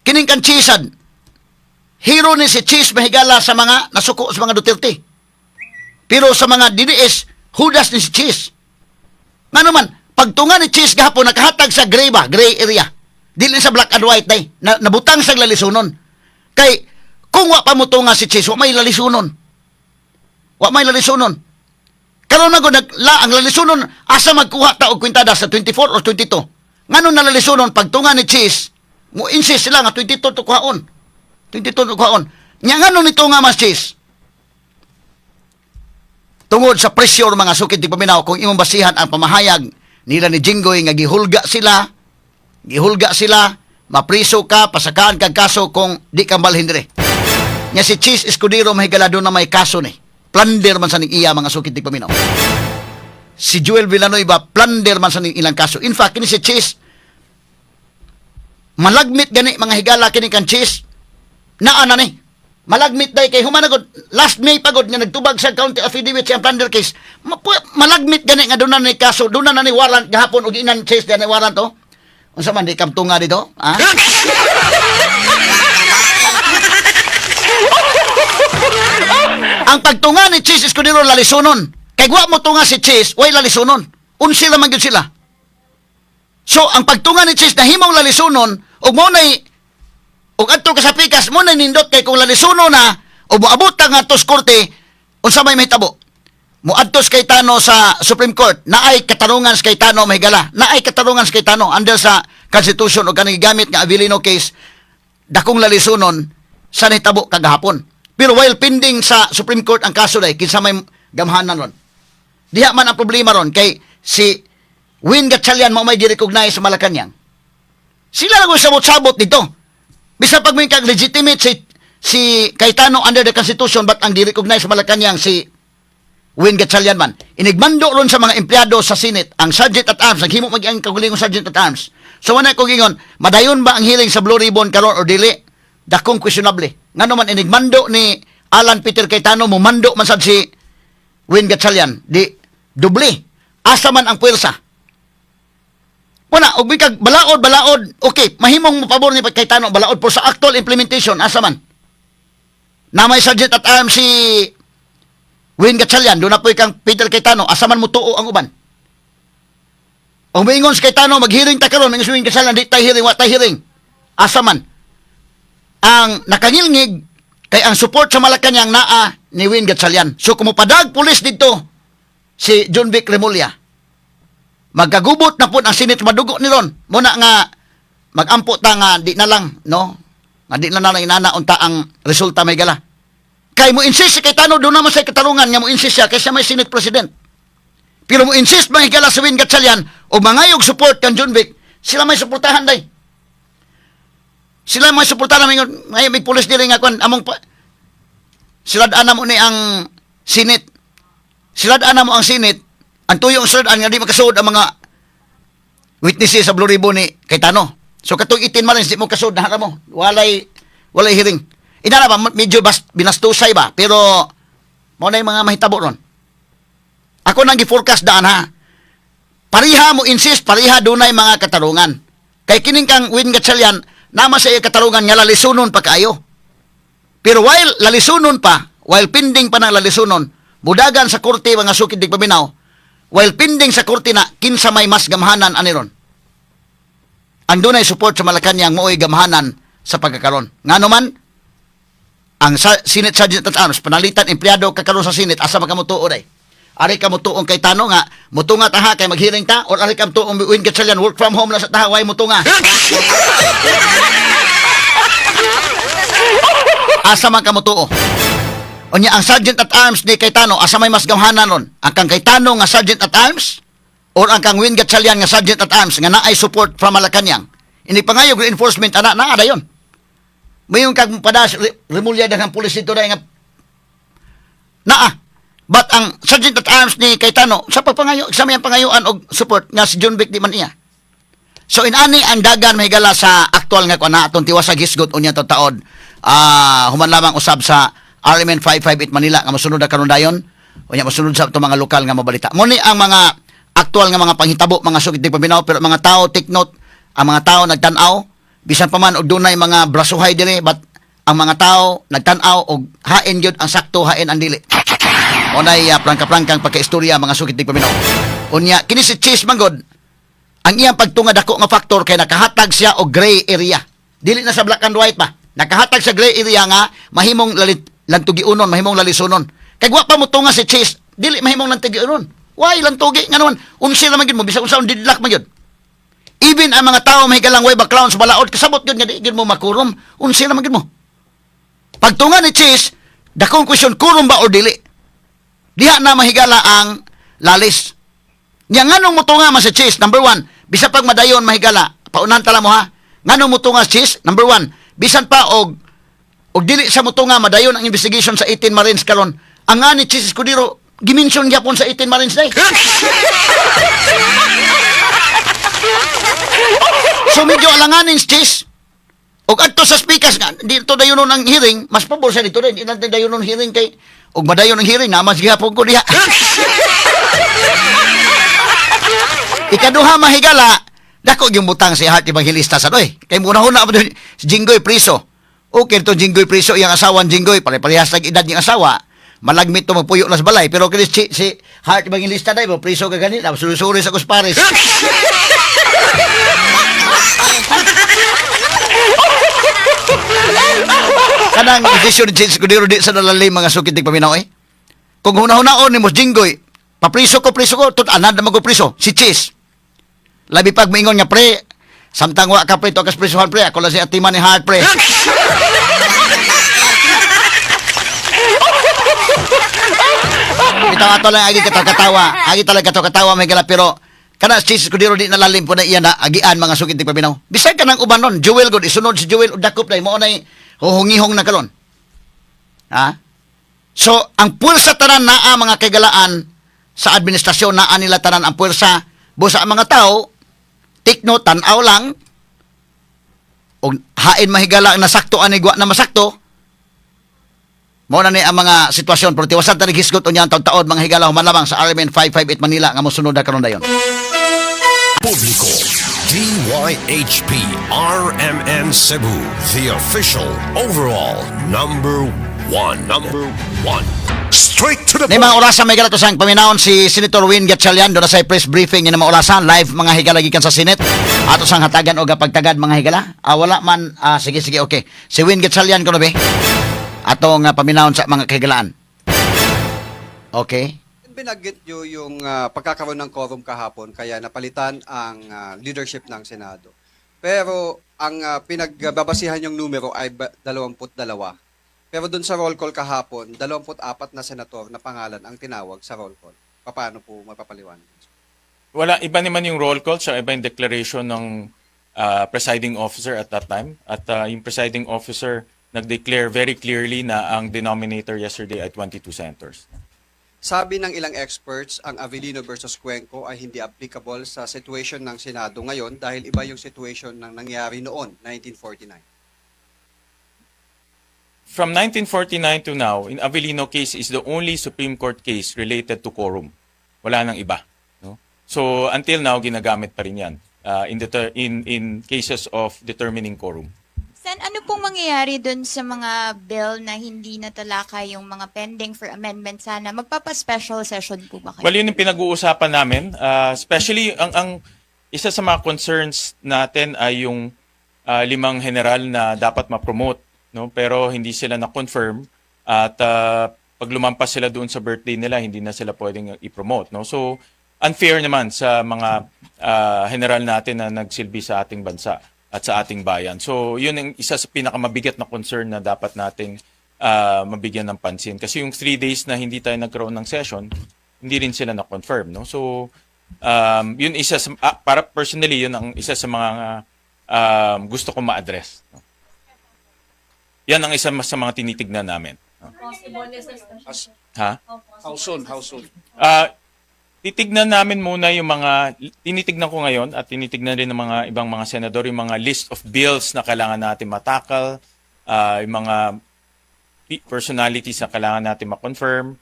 Speaker 1: Kining kan Chizad, hero ni si Chiz mahigala sa mga nasuko sa mga Duterte. Pero sa mga DDS, Judas ni si Chiz. Ngano man, pagtunga ni Chiz gahapon nakahatag sa gray ba, gray area. Dili sa black and white day, na, nabutang sa lalisunon. Kay kung wa pa mo tunga si Chiz, wa may lalisunon. Wa may lalisunon. Karon na gud la ang lalisunon asa magkuha ta og kwintada sa 24 or 22. Ngano nalalisunon pagtunga ni Chiz, mo insist sila nga 22 to kuhaon. 22 to kuhaon. Nya ngano nito nga mas Chiz? Tungod sa pressure, mga sukit di paminaw, kung imong basihan ang pamahayag nila ni Jinggoy nga gihulga sila, mapriso ka, pasakaan kag kaso kung di ka balhin dire. Nya si Chiz Escudero, mahigala, na may kaso ni. Plunder man sa ning iya, mga sukit di paminaw. Si Joel Villanueva, plunder man sa ning ilang kaso. In fact, kini si Chiz, malagmit gani, mga higala, kini kan Chiz naa na ni. Malagmit day kay human na gud last May pagod nga nagtubag sa counter affidavit sa plunder case. Malagmit gani nga doon na ni kaso, doon na ni warrant gahapon og inan Chiz ni warrant oh. Unsa man di kamtunga dito? Ha? Ang pagtunga ni Chiz Escudero lalisunon. Kay wa mo tunga si Chiz, way lalisunon. Unsi ra man gyud sila. So, ang pagtunga ni Chiz nahimong lalisunon ug mo nay ug adto ka sa pikas mo na nindot kay kung lalisunon na o moabot ka nga sa korte, unsa may mahitabo? Moadto si Cayetano sa Supreme Court, naay katarungan sa Cayetano, mahigala. Naay katarungan sa Cayetano under sa Constitution o kaning gigamit nga Avelino case, dakong lalisunon sa nahitabo kagahapon. Pero while pending sa Supreme Court ang kaso day, kinsa may gamhanan ron? Diha man ang problema ron kay si Win Gatchalian mo may gi-recognize sa Malacanang. Sila lang ang sabot-sabot dito. Bisan pag may kag legitimate si Cayetano under the Constitution, but ang di-recognize sa Malacanang si Win Gatchalian man. Inigmando ron sa mga empleyado sa Senate, ang Sergeant at Arms, naghimo mag ang kagulingong Sergeant at Arms. So wala ko gingon, madayon ba ang hearing sa Blue Ribbon karon or dili? Dakong questionable. Ngano man inigmando ni Alan Peter Cayetano, mumando man sad si Win Gatchalian, di doble. Asa man ang puwersa? Wala, og bikag balaod balaod, okay, mahimong mo pabor ni Cayetano balaod pero sa actual implementation asa man? Na may Sergeant at Arms si Win Gatchalian, doon na po kang Peter Cayetano, asa man mo tuo ang uban? O moingon si Cayetano, mag-hearing ta karon, moingon si Win Gatchalian, di tay hearing, wa tay hearing. Asa man? Ang nakangilngig kay ang support sa Malacanang naa ni Win Gatchalian. So kung mopadag pulis dito si Jonvic Remulla, magkagubot na po ang Senate, madugo ni ron. Muna nga magampo ta nga di na lang, no? Nga di na lang inana unta ang resulta, may gala. Kay mo insist si Cayetano, doon naman sa katarungan nga mo insist siya kay siya may Senate President. Pero mo insist mga higala sa Win Gatchalian o mangayog support kan Jonvic, sila may suportahan day. Sila may suportahan may, may, may pulis dili nga kwan among pa, sila daan mo ni ang Senate. Sila daan mo ang Senate. Ang tuyong sila daan nga di makasuod ang mga witnesses sa Blue Ribbon ni Cayetano. So katong 18 Marines di mo kasuod na mo. Walay walay hearing. Ina na ba medyo binastusay ba, pero mao na yung mga mahitabo ron. Ako nang gi-forecast daan ha. Pariha mo insist, pariha dunay mga katarungan. Kay kining kang Win Gatchalian, nama sa iya katarungan nga lalisunon pa kaayo. Pero while lalisunon pa, while pending pa ng lalisunon, budagan sa korte, mga sukid di paminaw, while pending sa korte na kinsa may mas gamhanan ani ron. Ang dunay support sa Malacanang mao'y gamhanan sa pagkakaron. Ngano man, ang Senate Sergeant at Arms, panalitan empleyado kakaron sa Senate, asa man ka motuo day? Ari ka motuong Cayetano nga, mutunga ta ha kay mag-hearing ta, or ari ka motuong Win Gatchalian, work from home lang sa taha, way mutunga? Asa man ka motuo? Unya ang Sergeant at Arms ni Cayetano, asa may mas gamhanan ron? Ang kang Cayetano nga Sergeant at Arms or ang kang Win Gatchalian nga Sergeant at Arms nga naay support from Malacanang? Ini pangayog reinforcement ana naa dayon. Mayon kag padas Remulla daghang pulis dito dai nga naa. But ang Sergeant at Arms ni Cayetano sa pagpangayo sa mayang pangayuan og support nga si Jonvic di man iya. So inani ang dagan mahigala sa aktual nga kuan na atong tiwasag hisgot unya to taod. Ah, human lamang usab sa RMN 558 Manila nga mosunod na karon dayon. Unya mosunod sa atong mga lokal nga mabalita. Mo ni ang mga aktual nga mga panghitabo, mga sukit di paminaw, pero mga tao, take note, ang mga tao nagtan-aw bisan pa man og dunay mga brasuhay diri, but ang mga tao nagtan-aw og hain gyud ang sakto, hain ang dili. Mo nay prangka-prangkang pagkaistorya, mga sukit di paminaw. Unya kini si Chiz manggod, ang iyang pagtunga dako nga factor kay nakahatag siya og gray area. Dili na sa black and white ba. Nakahatag sa gray area nga mahimong lalit lantugiunon, mahimong lalisunon. Kay wa pa motunga si Chiz, dili mahimong lantugiunon. Why lantugi nga naman? Unsi ra man gyud mo bisag unsa deadlock man gyud. Even ang mga tao mahigalang way background sa balaod kasabot gyud nga di gyud mo makurom. Unsi ra man gyud mo. Pagtunga ni Chiz, dakong question, kurom ba or dili? Diha na mahigala ang lalis. Nya nganong motunga man si Chiz? Number one, bisan pag madayon mahigala, paunan tala mo ha. Nganong motunga si Chiz? Number one, bisan pa og dili sa motunga, madayon ang investigation sa 18 Marines karon. Ang nga ni Chiz Escudero, gimension gyapon sa 18 Marines day. So medyo alanganin si Chiz. Og adto sa speakers nga dito dayon ang hearing, mas pabor sa dito din, di natin dayon ang hearing kay og madayon ang hearing naman gihapon ko diha. Ikaduha mahigala, dako yung butang si Heart Evangelista sa doy. Kay muna-huna pa doon, si Jinggoy priso. Okay to Jinggoy priso, iyang asawan Jinggoy, pare-parehas nag edad niyang asawa. Malagmit to magpuyo las balay, pero kini si Heart Evangelista day mo priso ka ganit, suri-suri sa kuspares. Kanang desisyon ni Chiz Escudero di sa nalalim, mga sukit paminaw eh. Kung huna-hunaon ni Mos Jinggoy, papriso ko, priso ko, tut anad na priso si Chiz. Labi pag maingon nga, "Pre, samtang wa ka pre, to kas prisuhan pre, ako lang si atiman ni Heart pre." Bitaw ato lang agi katawa, agi talaga katawa may gala, pero kana si Chiz Escudero di nalalim po na iya na agian, mga sukit di paminaw. Bisag kanang uban nun, Joel god isunod si Joel og dakop day mo nay huhungihong na karon. Ha? So, ang puwersa tanan naa mga kagalaan sa administrasyon, naa nila tanan ang puwersa. Busa ang mga tao, take note, tan-aw lang, og hain mahigala ang nasakto ani gwa na masakto. Mao na ni ang mga sitwasyon pero tiwasan ta hisgot unya ang taud-taod mga higala human lamang sa RMN 558 Manila nga mosunod na karon dayon.
Speaker 4: Publiko. DYHP RMN Cebu, the official overall number one. Number one.
Speaker 3: Straight to the
Speaker 1: Ni mga
Speaker 3: point.
Speaker 1: Orasan, mga higala, sang paminawon si Senator Win Gatchalian do na sa press briefing ni mga orasan live, mga higala, gikan sa Senate. Ato sang hatagan og pagtagad, mga higala. Ah, wala man ah, sige sige, okay. Si Win Gatchalian kuno be. Ato nga paminawon sa mga kahigalaan. Okay.
Speaker 5: Binanggit nyo yung pagkakaroon ng quorum kahapon kaya napalitan ang leadership ng Senado. Pero ang pinagbabasihan yung numero ay 22. Pero dun sa roll call kahapon, 24 na senator na pangalan ang tinawag sa roll call. Paano po mapapaliwanag?
Speaker 6: Wala, iba naman yung roll call, siya iba yung declaration ng presiding officer at that time. At yung presiding officer nag-declare very clearly na ang denominator yesterday ay 22 senators.
Speaker 5: Sabi ng ilang experts, ang Avelino versus Cuenco ay hindi applicable sa situation ng Senado ngayon dahil iba yung situation ng nangyari noon, 1949.
Speaker 6: From 1949 to now, in Avelino case is the only Supreme Court case related to quorum. Wala nang iba. No? So until now, ginagamit pa rin yan in cases of determining quorum.
Speaker 7: Sen, ano pong mangyayari dun sa mga bill na hindi natalakay, yung mga pending for amendment sana? Magpapa-special session po ba kayo?
Speaker 6: Well, yun yung pinag-uusapan namin. Especially, ang isa sa mga concerns natin ay yung limang general na dapat ma-promote, no? Pero hindi sila na-confirm at pag lumampas sila doon sa birthday nila, hindi na sila pwedeng i-promote, no? So, unfair naman sa mga general natin na nagsilbi sa ating bansa at sa ating bayan. So, yun ang isa sa pinakamabigat na concern na dapat nating mabigyan ng pansin. Kasi yung 3 days na hindi tayo nagkaroon ng session, hindi rin sila na-confirm, no? So, yun isa sa, para personally, yun ang isa sa mga gusto kong ma-address. No? Yan ang isa sa mga tinitignan namin. No? Ha?
Speaker 8: How soon? How soon?
Speaker 6: Titignan namin muna yung mga tinitignan ko ngayon at tinitignan rin ng mga ibang mga senador yung mga list of bills na kailangan natin ma-tackle, yung mga personalities na kailangan natin ma-confirm.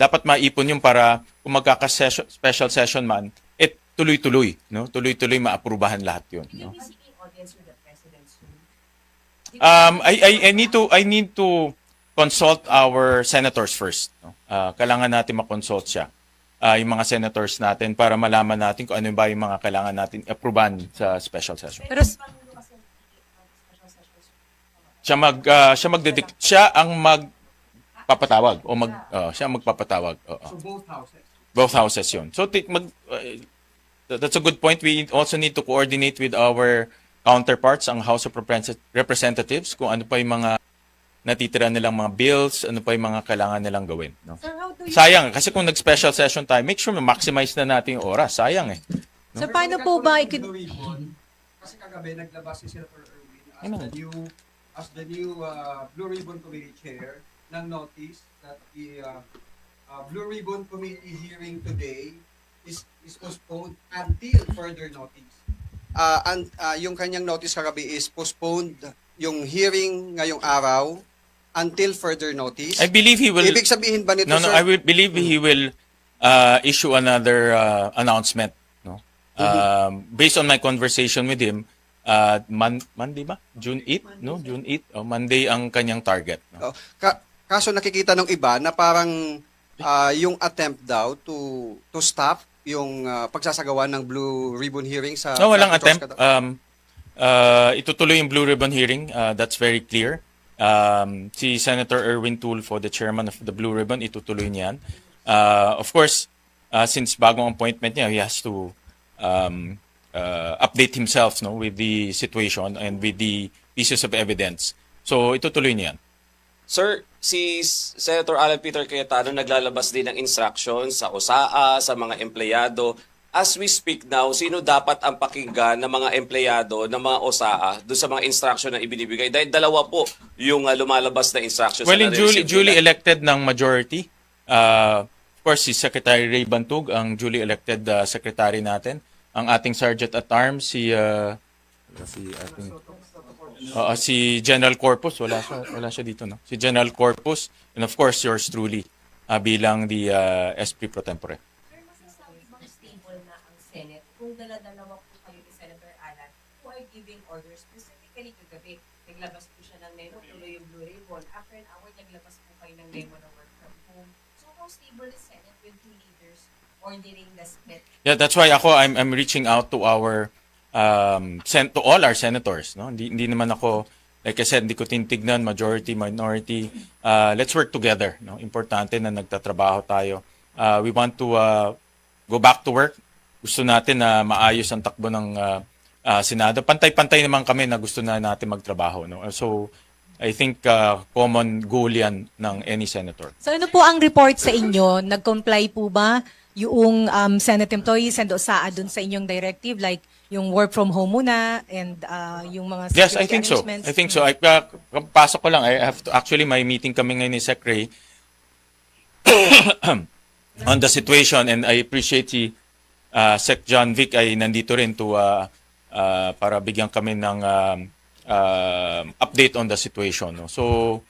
Speaker 6: Dapat maipon yung para kung magkaka-session, special session man, eh tuloy-tuloy, no? Tuloy-tuloy maaprubahan lahat 'yun, no? I need to consult our senators first. No? Kailangan natin ma-consult siya, yung mga senators natin para malaman natin kung ano ba yung mga kailangan natin aprubahan sa special session.
Speaker 9: Pero
Speaker 6: Siya ang magpapatawag o siya ang magpapatawag. Oo.
Speaker 5: So both houses.
Speaker 6: Both houses 'yun. So that's a good point. We also need to coordinate with our counterparts, ang House of Representatives, kung ano pa yung mga natitira nilang mga bills, ano pa yung mga kailangan nilang gawin. No?
Speaker 9: Sir, how do you,
Speaker 6: Sayang, kasi kung nag-special session tayo, make sure ma-maximize na natin yung oras. Sayang eh.
Speaker 9: Sir, paano po ba
Speaker 5: Blue Ribbon, kasi kagabi naglabas si Senator Erwin as
Speaker 6: Ano?
Speaker 5: the new Blue Ribbon Committee chair ng notice that the Blue Ribbon Committee hearing today is postponed until further notice. And yung kanyang notice kagabi is postponed yung hearing ngayong araw until further notice.
Speaker 6: I believe he will.
Speaker 5: Ibig sabihin ba nito,
Speaker 6: No,
Speaker 5: sir?
Speaker 6: I will believe he will issue another announcement. No, based on my conversation with him, Monday ba? June 8, no? June 8. Oh, Monday ang kanyang target. No?
Speaker 5: Oh, kaso nakikita ng iba na parang yung attempt daw to stop yung pagsasagawa ng Blue Ribbon hearing sa
Speaker 6: No, walang
Speaker 5: sa
Speaker 6: attempt. Itutuloy yung Blue Ribbon hearing. That's very clear. Si Senator Erwin Tulfo, the chairman of the Blue Ribbon, itutuloy niyan. Of course, since bagong appointment niya, he has to update himself, no, with the situation and with the pieces of evidence. So, itutuloy niya yan.
Speaker 8: Sir, si Senator Alan Peter Cayetano naglalabas din ng instructions sa OSAA, sa mga empleyado. As we speak now, sino dapat ang pakinggan ng mga empleyado ng mga OSAA doon sa mga instruction na ibinibigay? Dahil dalawa po yung lumalabas na instructions
Speaker 6: Well,
Speaker 8: na
Speaker 6: in duly,
Speaker 8: na-receive
Speaker 6: duly
Speaker 8: nila.
Speaker 6: elected ng majority, of course, si Secretary Ray Bantug, ang duly elected secretary natin. Ang ating Sergeant at Arms, si ating Oo, si General Corpus, wala siya dito, no? Si General Corpus, and of course, yours truly, bilang the SP Pro Tempore.
Speaker 10: Sir, masasabi bang stable na ang Senate kung dala-dalawa po kayo ni Senator Alan who are giving orders, specifically kagabi, naglalabas Naglabas po siya ng memo, tuloy yung Blue Ribbon. After an hour, naglabas po kayo ng memo ng work from home. So how stable is Senate with two leaders ordering the split?
Speaker 6: Yeah, that's why ako, I'm reaching out to our um sen to all our senators, no? Hindi naman ako, like I said, hindi ko tinitignan majority, minority. Let's work together, no? Importante na nagtatrabaho tayo. We want to go back to work. Gusto natin na maayos ang takbo ng Senado. Pantay-pantay naman kami na gusto na natin magtrabaho, no? So I think common goal yan ng any senator.
Speaker 9: So ano po ang report sa inyo? Nag-comply po ba yung Senate employees and OSAA dun sa inyong directive, like yung work from home muna and yung mga
Speaker 6: Yes, I
Speaker 9: security
Speaker 6: think so.
Speaker 9: arrangements?
Speaker 6: I think so. Pasok ko lang. I have to, actually, may meeting kami ngayon ni Sec Ray on the situation, and I appreciate si Sec John Vic ay nandito rin to para bigyan kami ng update on the situation. No? So,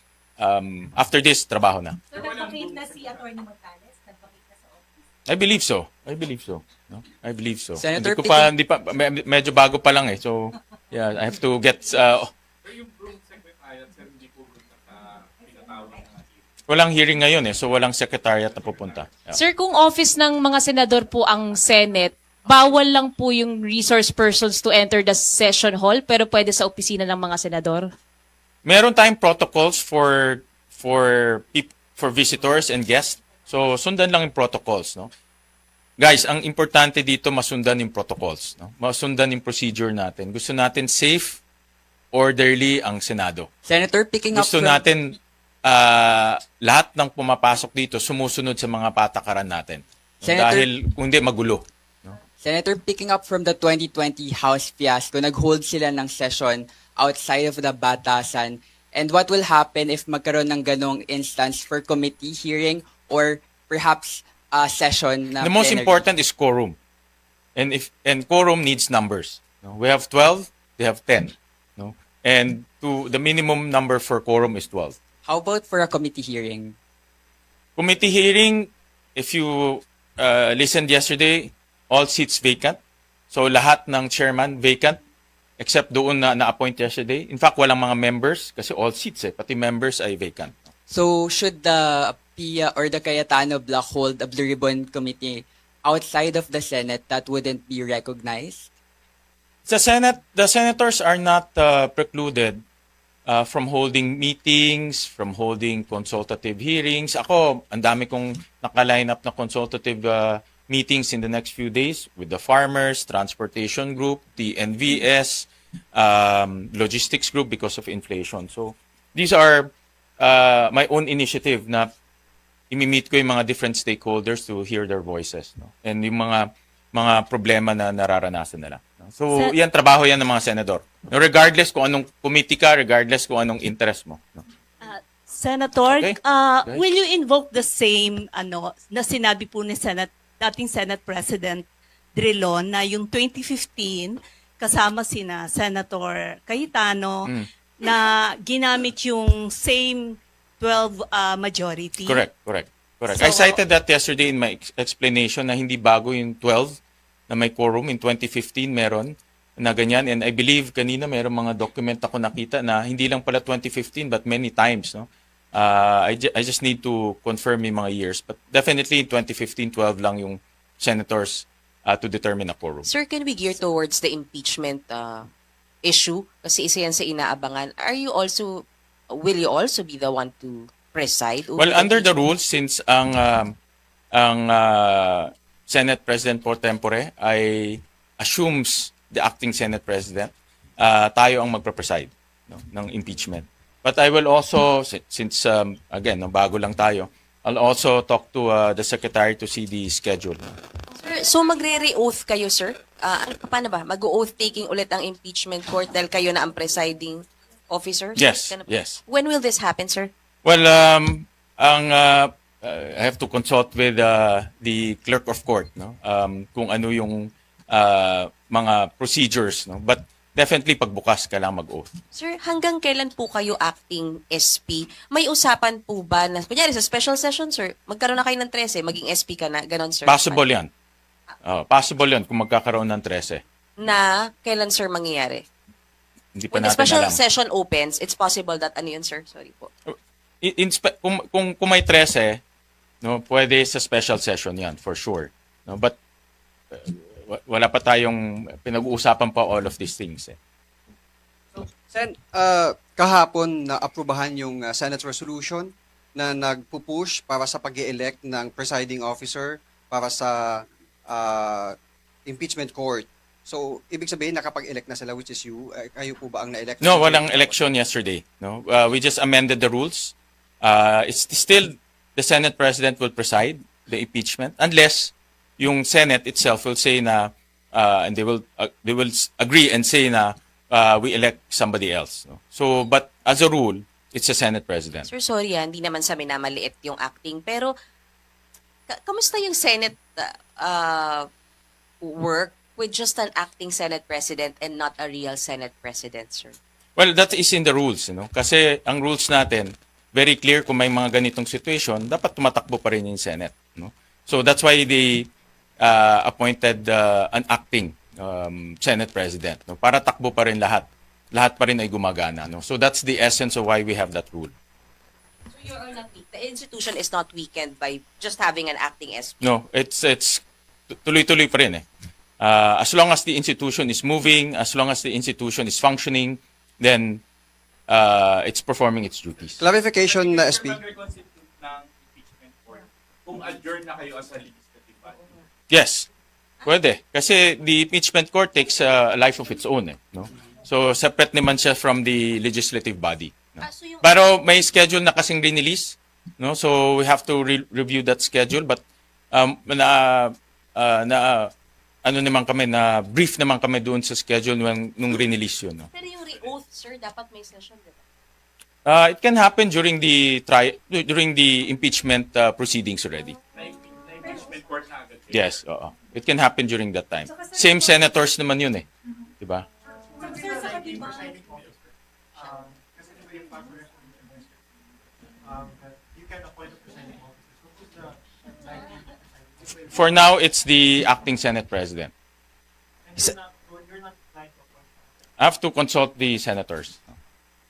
Speaker 6: after this, trabaho na.
Speaker 9: So nag-vacate na si Attorney Montales? Nag-vacate na sa office?
Speaker 6: I believe so. I believe so. No? I believe so.
Speaker 5: Senator
Speaker 6: Hindi ko pa, hindi pa, medyo bago pa lang eh. So, yeah, I have to get
Speaker 11: Pero yung broom secretariat, sir, hindi po pinatawag na
Speaker 6: Walang hearing ngayon eh, so walang secretariat na pupunta. Yeah.
Speaker 12: Sir, kung office ng mga senador po ang Senate, bawal lang po yung resource persons to enter the session hall, pero pwede sa opisina ng mga senador?
Speaker 6: Meron tayong protocols for visitors and guests. So sundan lang yung protocols, no? Guys, ang importante dito, masundan yung protocols, no? Masundan yung procedure natin. Gusto natin safe, orderly ang Senado.
Speaker 5: Senator, picking up
Speaker 6: Gusto
Speaker 5: from
Speaker 6: natin lahat ng pumapasok dito sumusunod sa mga patakaran natin.
Speaker 5: Senator-
Speaker 6: Dahil kung hindi, magulo.
Speaker 5: Senator, picking up from the 2020 House fiasco, nag-hold sila ng session outside of the batasan. And what will happen if magkaroon ng ganong instance for committee hearing or perhaps a session na
Speaker 6: The most
Speaker 5: plenary?
Speaker 6: Important is quorum. And quorum needs numbers. No? We have 12, they have 10. No? And to the minimum number for quorum is 12.
Speaker 5: How about for a committee hearing?
Speaker 6: Committee hearing, if you listened yesterday, all seats vacant. So lahat ng chairman vacant except doon na na-appoint yesterday. In fact, walang mga members kasi all seats eh, pati members ay vacant.
Speaker 5: So should the PIA or the Cayetano bloc hold a Blue Ribbon Committee outside of the Senate that wouldn't be recognized?
Speaker 6: Sa Senate, the senators are not precluded from holding meetings, from holding consultative hearings. Ako, ang dami kong naka-line up na consultative meetings in the next few days with the farmers, transportation group, the NVS, logistics group because of inflation. So, these are my own initiative na imi-meet ko yung mga different stakeholders to hear their voices, no? And yung mga problema na nararanasan nila, no? So, yan, trabaho yan ng mga senador. No, regardless kung anong committee ka, regardless kung anong interest mo, no?
Speaker 13: Senator,
Speaker 6: Okay. Guys.
Speaker 13: will you invoke the same ano na sinabi po ni dating Senate President Drilon na yung 2015, kasama sina Senator Cayetano, na ginamit yung same 12 majority?
Speaker 6: Correct. I cited that yesterday in my explanation na hindi bago yung 12 na may quorum. In 2015, meron na ganyan. And I believe kanina meron mga document ako nakita na hindi lang pala 2015 but many times. No? I just need to confirm yung mga years. But definitely in 2015, 12 lang yung senators to determine a quorum.
Speaker 10: Sir, can we gear towards the impeachment issue? Kasi isa yan sa inaabangan. Will you also be the one to preside over
Speaker 6: Well, under the
Speaker 10: impeachment?
Speaker 6: rules, since ang Senate President pro tempore ay assumes the acting Senate President, tayo ang magpe-preside, no, ng impeachment. But I will also, since again, no, bago lang tayo, I'll also talk to the Secretary to see the schedule.
Speaker 10: Sir, so magre-re-oath kayo, sir? Paano ba? Mag-oath taking ulit ang impeachment court dahil kayo na ang presiding officer?
Speaker 6: Yes,
Speaker 10: Ganun ba?
Speaker 6: yes.
Speaker 10: When will this happen, sir?
Speaker 6: Well, ang I have to consult with the clerk of court, no? Kung ano yung mga procedures, no? But definitely pagbukas kailangan mag-oath.
Speaker 10: Sir, hanggang kailan po kayo acting SP? May usapan po ba na, kunyari sa special session, sir, magkaroon na kayo ng 13, maging SP ka na, ganon, sir?
Speaker 6: Possible 'yan. Possible 'yan kung magkakaroon ng 13.
Speaker 10: Na, kailan, sir, mangyayari?
Speaker 6: Hindi pa
Speaker 10: When the
Speaker 6: natin
Speaker 10: special
Speaker 6: alam.
Speaker 10: Session opens, it's possible that ano yun, sir? Sorry po.
Speaker 6: In, kung may 13, no, pwede sa special session 'yan for sure. No, but wala pa tayong pinag-uusapan pa all of these things eh.
Speaker 5: Sen, kahapon na aprubahan yung Senate resolution na nagpupush para sa pag elect ng presiding officer para sa impeachment court. So, ibig sabihin nakapag-elect na sila, which is you. Eh, kayo po ba ang na-elect?
Speaker 6: No, walang election yesterday. No, we just amended the rules. It's still the Senate President will preside the impeachment unless yung Senate itself will say na and they will agree and say na we elect somebody else. No? So, but as a rule, it's the Senate President.
Speaker 10: Sir, sorry ah, hindi naman sa minamaliit yung acting. Pero, kamusta yung Senate work with just an acting Senate President and not a real Senate President, sir?
Speaker 6: Well, that is in the rules. Kasi ang rules natin, very clear kung may mga ganitong situation, dapat tumatakbo pa rin yung Senate, no? So that's why they appointed an acting Senate President, no? Para takbo pa rin lahat. Lahat pa rin ay gumagana, no? So that's the essence of why we have that rule.
Speaker 10: So you are not weak. The institution is not weakened by just having an acting SP.
Speaker 6: No, it's tuloy-tuloy pa rin eh. As long as the institution is moving, as long as the institution is functioning, then it's performing its duties.
Speaker 5: Clarification na SP.
Speaker 11: Mag-reconstitute ng impeachment court kung adjourn na kayo as a legislative body.
Speaker 6: Yes. Pwede. Kasi the impeachment court takes a life of its own eh, no? So separate naman siya from the legislative body. No?
Speaker 10: Ah, so yung-
Speaker 6: Pero may schedule na kasing release, no? So we have to review that schedule, but na ano naman kami, na brief naman kami doon sa schedule nung release yun, no?
Speaker 10: Pero yung re-oath, sir, dapat may session, di ba?
Speaker 6: It can happen during the impeachment proceedings already.
Speaker 11: Na impeachment court na agad kayo.
Speaker 6: Yes, oo. It can happen during that time. Same senators naman yun eh. 'Di ba?
Speaker 11: Kasi diba yung proper resolution that you can appoint a presiding officer. So who's the likely presiding officer?
Speaker 6: For now, it's the acting Senate President.
Speaker 11: And you're not trying to appoint.
Speaker 6: I have to consult the senators.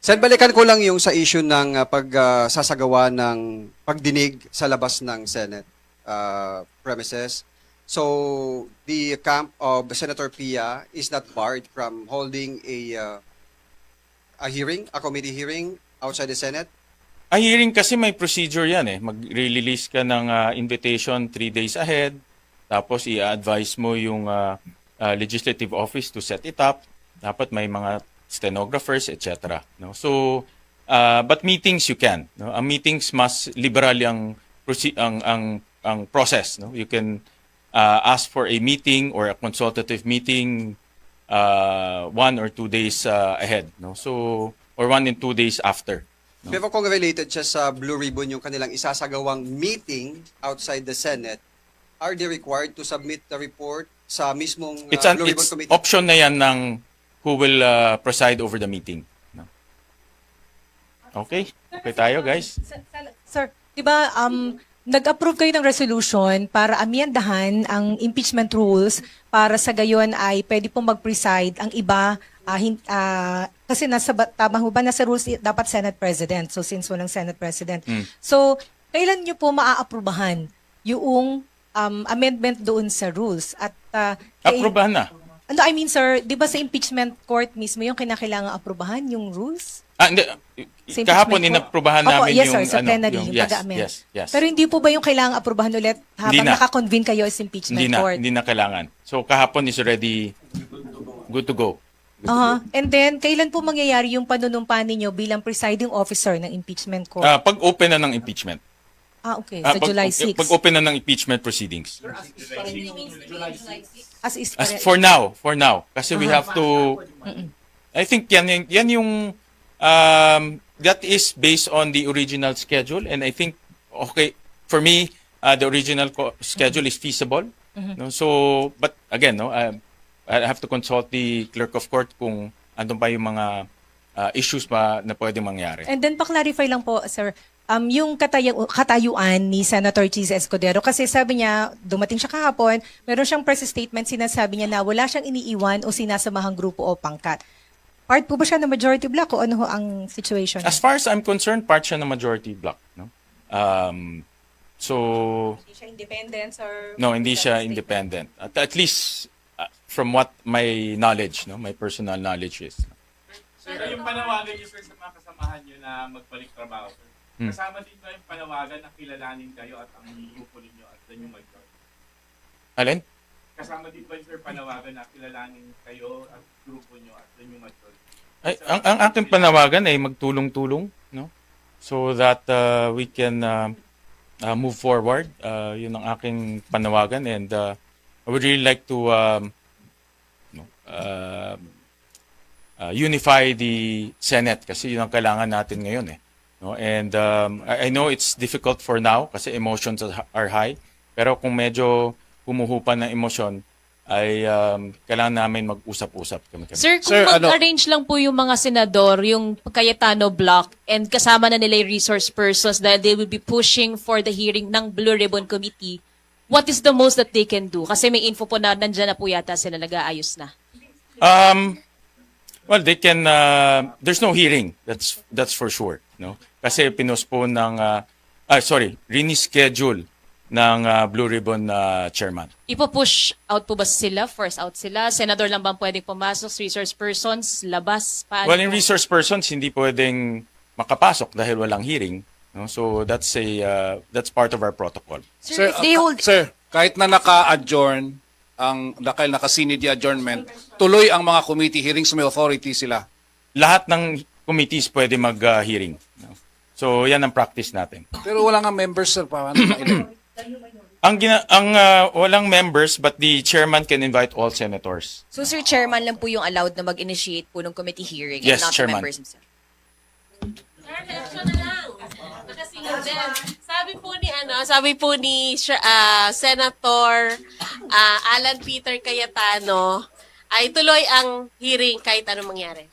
Speaker 5: Sen, balikan ko lang yung sa issue ng pagsasagawa ng pagdinig sa labas ng Senate premises. So, the camp of Senator Pia is not barred from holding a hearing, a committee hearing outside the Senate.
Speaker 6: A hearing kasi, may procedure yan eh. Mag-release ka ng invitation 3 days ahead. Tapos i-advise mo yung legislative office to set it up. Dapat may mga stenographers, etc. No? So, but meetings you can. No? Ang meetings, mas liberal yung, ang process. No? You can ask for a meeting or a consultative meeting 1 or 2 days ahead. No? So, or 1 and 2 days after. No?
Speaker 5: Pero kung related siya sa Blue Ribbon yung kanilang isasagawang meeting outside the Senate, are they required to submit the report sa mismong Blue Ribbon
Speaker 6: It's
Speaker 5: Committee?
Speaker 6: Option na yan ng who will preside over the meeting. No? Okay? Okay tayo, guys?
Speaker 9: Sir, di ba nag-approve kayo ng resolution para amyendahan ang impeachment rules para sa gayon ay pwede pong mag-preside ang iba, kasi nasa tama ho ba, nasa rules dapat Senate President? So since walang Senate President. So kailan niyo po maaaprubahan yung amendment doon sa rules at
Speaker 6: Aprobahan na.
Speaker 9: Ano, I mean, sir, di ba sa impeachment court mismo yung kinakailangan aprubahan yung rules?
Speaker 6: Ah, hindi.
Speaker 9: Sa
Speaker 6: Kahapon
Speaker 9: impeachment court?
Speaker 6: inaprubahan
Speaker 9: Opo,
Speaker 6: namin
Speaker 9: yes,
Speaker 6: yung
Speaker 9: sir, sa
Speaker 6: ano,
Speaker 9: plenary,
Speaker 6: yung,
Speaker 9: yung
Speaker 6: yes,
Speaker 9: pag-amend.
Speaker 6: yes.
Speaker 9: Pero hindi po ba yung kailangan aprubahan ulit habang
Speaker 6: Hindi na.
Speaker 9: naka-convene kayo sa impeachment
Speaker 6: Hindi na,
Speaker 9: court?
Speaker 6: hindi na kailangan. So kahapon is already good to go.
Speaker 9: Aha. And then, kailan po mangyayari yung panunumpa ninyo bilang presiding officer ng impeachment court?
Speaker 6: Ah, pag open na ng impeachment.
Speaker 9: Ah, okay.
Speaker 6: Ah,
Speaker 9: Sa July 6.
Speaker 6: Pag open na ng impeachment proceedings.
Speaker 9: As is
Speaker 6: As for now, for now. Kasi we have to, I think yan yung that is based on the original schedule, and I think, okay, for me, the original schedule is feasible. No? So, but again, no, I have to consult the clerk of court kung andun pa yung mga issues pa na pwedeng mangyari.
Speaker 9: And then, pa-clarify lang po, sir, yung katayuan ni Senator Chiz Escudero, kasi sabi niya, dumating siya kahapon, meron siyang press statement, sinasabi niya na wala siyang iniiwan o sinasamahang grupo o pangkat. Part po ba siya ng majority bloc o ano ho ang situation?
Speaker 6: As far as I'm concerned, part siya ng majority bloc, no? So
Speaker 9: Hindi siya independent, sir?
Speaker 6: No, hindi siya independent. At least from what my knowledge, no, my personal knowledge is.
Speaker 11: Sir, yung panawagan niyo, sir, sa mga kasamahan niyo na magbalik trabaho, sir. Kasama din ba yung panawagan na kilalanin kayo at ang grupo ninyo at the new majority?
Speaker 6: Alin?
Speaker 11: Kasama din ba, sir, panawagan na kilalanin kayo at grupo niyo at the new majority?
Speaker 6: Ay, ang aking panawagan ay magtulong-tulong, no? So that we can move forward. Yun ang aking panawagan and I would really like to no, unify the Senate kasi yun ang kailangan natin ngayon eh. No? And I know it's difficult for now kasi emotions are high. Pero kung medyo humuhupa ng emosyon, ay kailangan namin mag-usap-usap kami-kami.
Speaker 12: Sir, kung mag-arrange lang po yung mga senador, yung Cayetano bloc, and kasama na nila yung resource persons dahil they will be pushing for the hearing ng Blue Ribbon Committee, what is the most that they can do? Kasi may info po na nandyan na po yata sila, nag-aayos na.
Speaker 6: Well, they can. There's no hearing. That's for sure. No, kasi pinostpone ng. Sorry, reschedule ng Blue Ribbon chairman.
Speaker 12: Ipo-push out po ba sila? Force out sila? Senador lang ba ang pwedeng pumasok? Resource persons? Labas? Paano
Speaker 6: Well, in
Speaker 12: po?
Speaker 6: resource persons, hindi pwedeng makapasok dahil walang hearing. No, so that's part of our protocol.
Speaker 10: Sir, if they hold
Speaker 14: Sir, kahit na naka-adjourn, ang dahil naka-sine die adjournment, tuloy ang mga committee hearings, may authority sila?
Speaker 6: Lahat ng committees pwede mag-hearing. No? So yan ang practice natin.
Speaker 14: Pero wala nga members, sir, paano na
Speaker 6: Ang walang members, but the chairman can invite all senators.
Speaker 10: So, sir, chairman lang po yung allowed na mag-initiate po ng committee hearing
Speaker 6: Yes,
Speaker 10: and not
Speaker 6: chairman.
Speaker 10: the members themselves?
Speaker 12: Sir, na lang. Nakasingil din. Sabi po ni Senator Alan Peter Cayetano ay tuloy ang hearing kahit anong mangyari.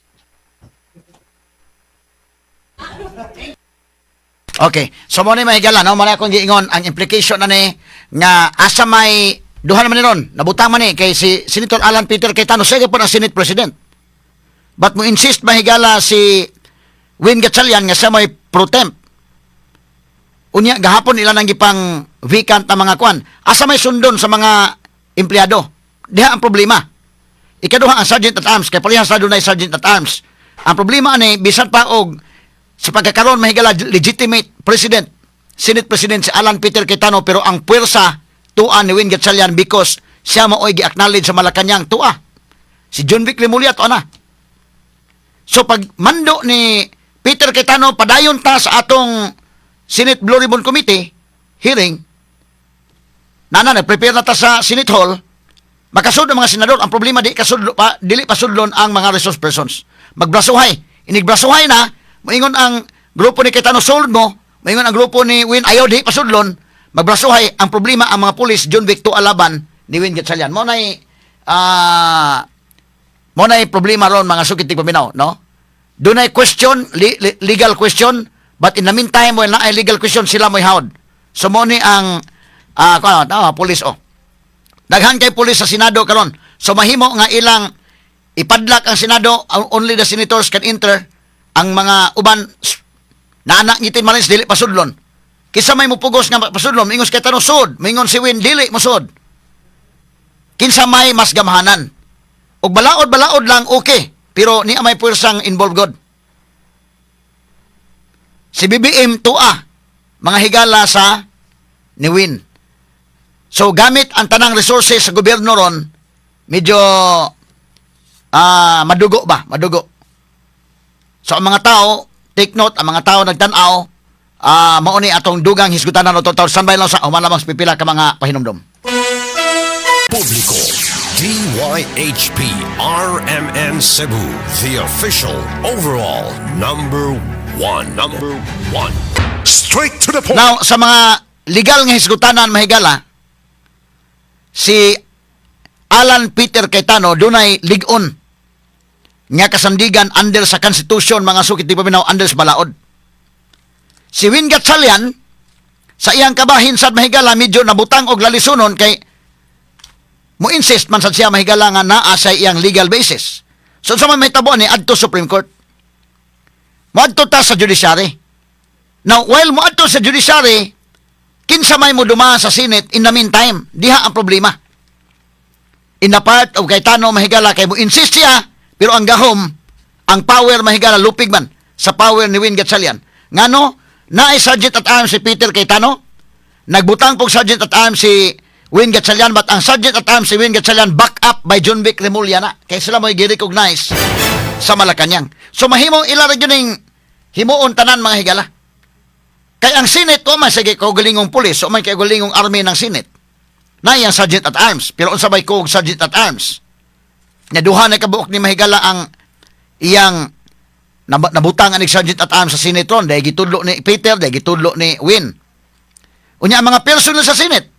Speaker 1: Okay. So mo ni, mga higala, no? Mo na akong giingon ang implication ani nga asa may duha naman ni ron, nabutang man ni kay si Senator Alan Peter Cayetano sige po ang Senate President. But mo insist, mahigala, si Win Gatchalian nga siya may pro temp. Unya gahapon ila nang gipang vacant ang mga kwan. Asa may sundon sa mga empleyado? Diha ang problema. Ikaduha, ang Sergeant at Arms kay parehas sa dunay Sergeant at Arms. Ang problema ani, bisan pa og sa pagkakaroon, mahigala, legitimate president, Senate President si Alan Peter Cayetano, pero ang puwersa tua ni Win Gatchalian because siya maoy gi-acknowledge sa Malacañang tua. Si Jonvic Remulla tua na. So pag mando ni Peter Cayetano, padayon ta sa atong Senate Blue Ribbon Committee hearing, nana nag-prepare na ta sa Senate Hall, makasud ang mga senador. Ang problema, di kasudlo pa, dili pasudlon ang mga resource persons. Magbrasuhay. Inigbrasuhay na, moingon ang grupo ni Cayetano, sulod mo, moingon ang grupo ni Win, ayaw, di pasudlon, magbrasuhay. Ang problema, ang mga pulis, Jonvic alaban ni Win Gatchalian. Mo na'y problema ron, mga sukit paminaw, no? Dunay question, legal question, but in the meantime, when naay legal question, sila mo'y hawd. So mo ni ang kuno, pulis oh. Daghan kay pulis sa Senado karon. So mahimo nga ilang ipadlak ang Senado, only the senators can enter, ang mga uban naana ngitin malis, dili pasudlon. Kinsa may mupugos nga pasudlon? Mingon si Cayetano, sud, mingon si Win, dili mosud. Kinsa may mas gamhanan? Og balaod-balaod lang, okay, pero ni may puwersang involved god. Si BBM tua, mga higala, sa ni Win. So gamit ang tanang resources sa gobyerno ron, medyo madugo ba? Madugo. So ang mga tao, take note, ang mga tao nagtan-aw, mao ni atong dugang hisgutanan o total standby lang sa human lamang sa pipila ka mga pahinumdom.
Speaker 4: Publiko. DYHP RMN Cebu, the official overall number one. Number one.
Speaker 3: Straight to the point.
Speaker 1: Now, sa mga legal nga hisgutanan, mahigala, si Alan Peter Cayetano dunay lig-on nga kasandigan under sa Constitution, mga sukit di paminaw, under sa balaod. Si Win Gatchalian sa iyang kabahin sad, mahigala, medyo nabutang og lalisunon kay mo insist man sad siya, mahigala, nga naa sa iyang legal basis. So sa man mahitabo ni adto Supreme Court. Moadto ta sa judiciary. Now, while moadto sa judiciary, kinsa may mo dumaan sa Senate in the meantime, diha ang problema. In the part of Cayetano, mahigala, kay mo insist siya, pero ang gahom, ang power, mahigala, lupig man sa power ni Win Gatchalian. Ngano, naay Sergeant at Arms si Peter Cayetano, nagbutang pog Sergeant at Arms si Win Gatchalian, but ang Sergeant at Arms si Win Gatchalian back up by Jonvic Remulla na. Kay sila mo gi-recognize sa Malacanang. So mahimong ila ra gyud ning himuon tanan, mga higala. Kay ang Senate, o man sige kaugalingong pulis, o man kay kaugalingong army ng Senate. Na ang Sergeant at Arms, pero unsa bay kog Sergeant at Arms? Nya duha na kabuok ni mahigala ang iyang nabutang ani Sergeant at Arms sa Senate ron, dahil gitudlo ni Peter, dahil gitudlo ni Win. Unya ang mga personnel sa Senate.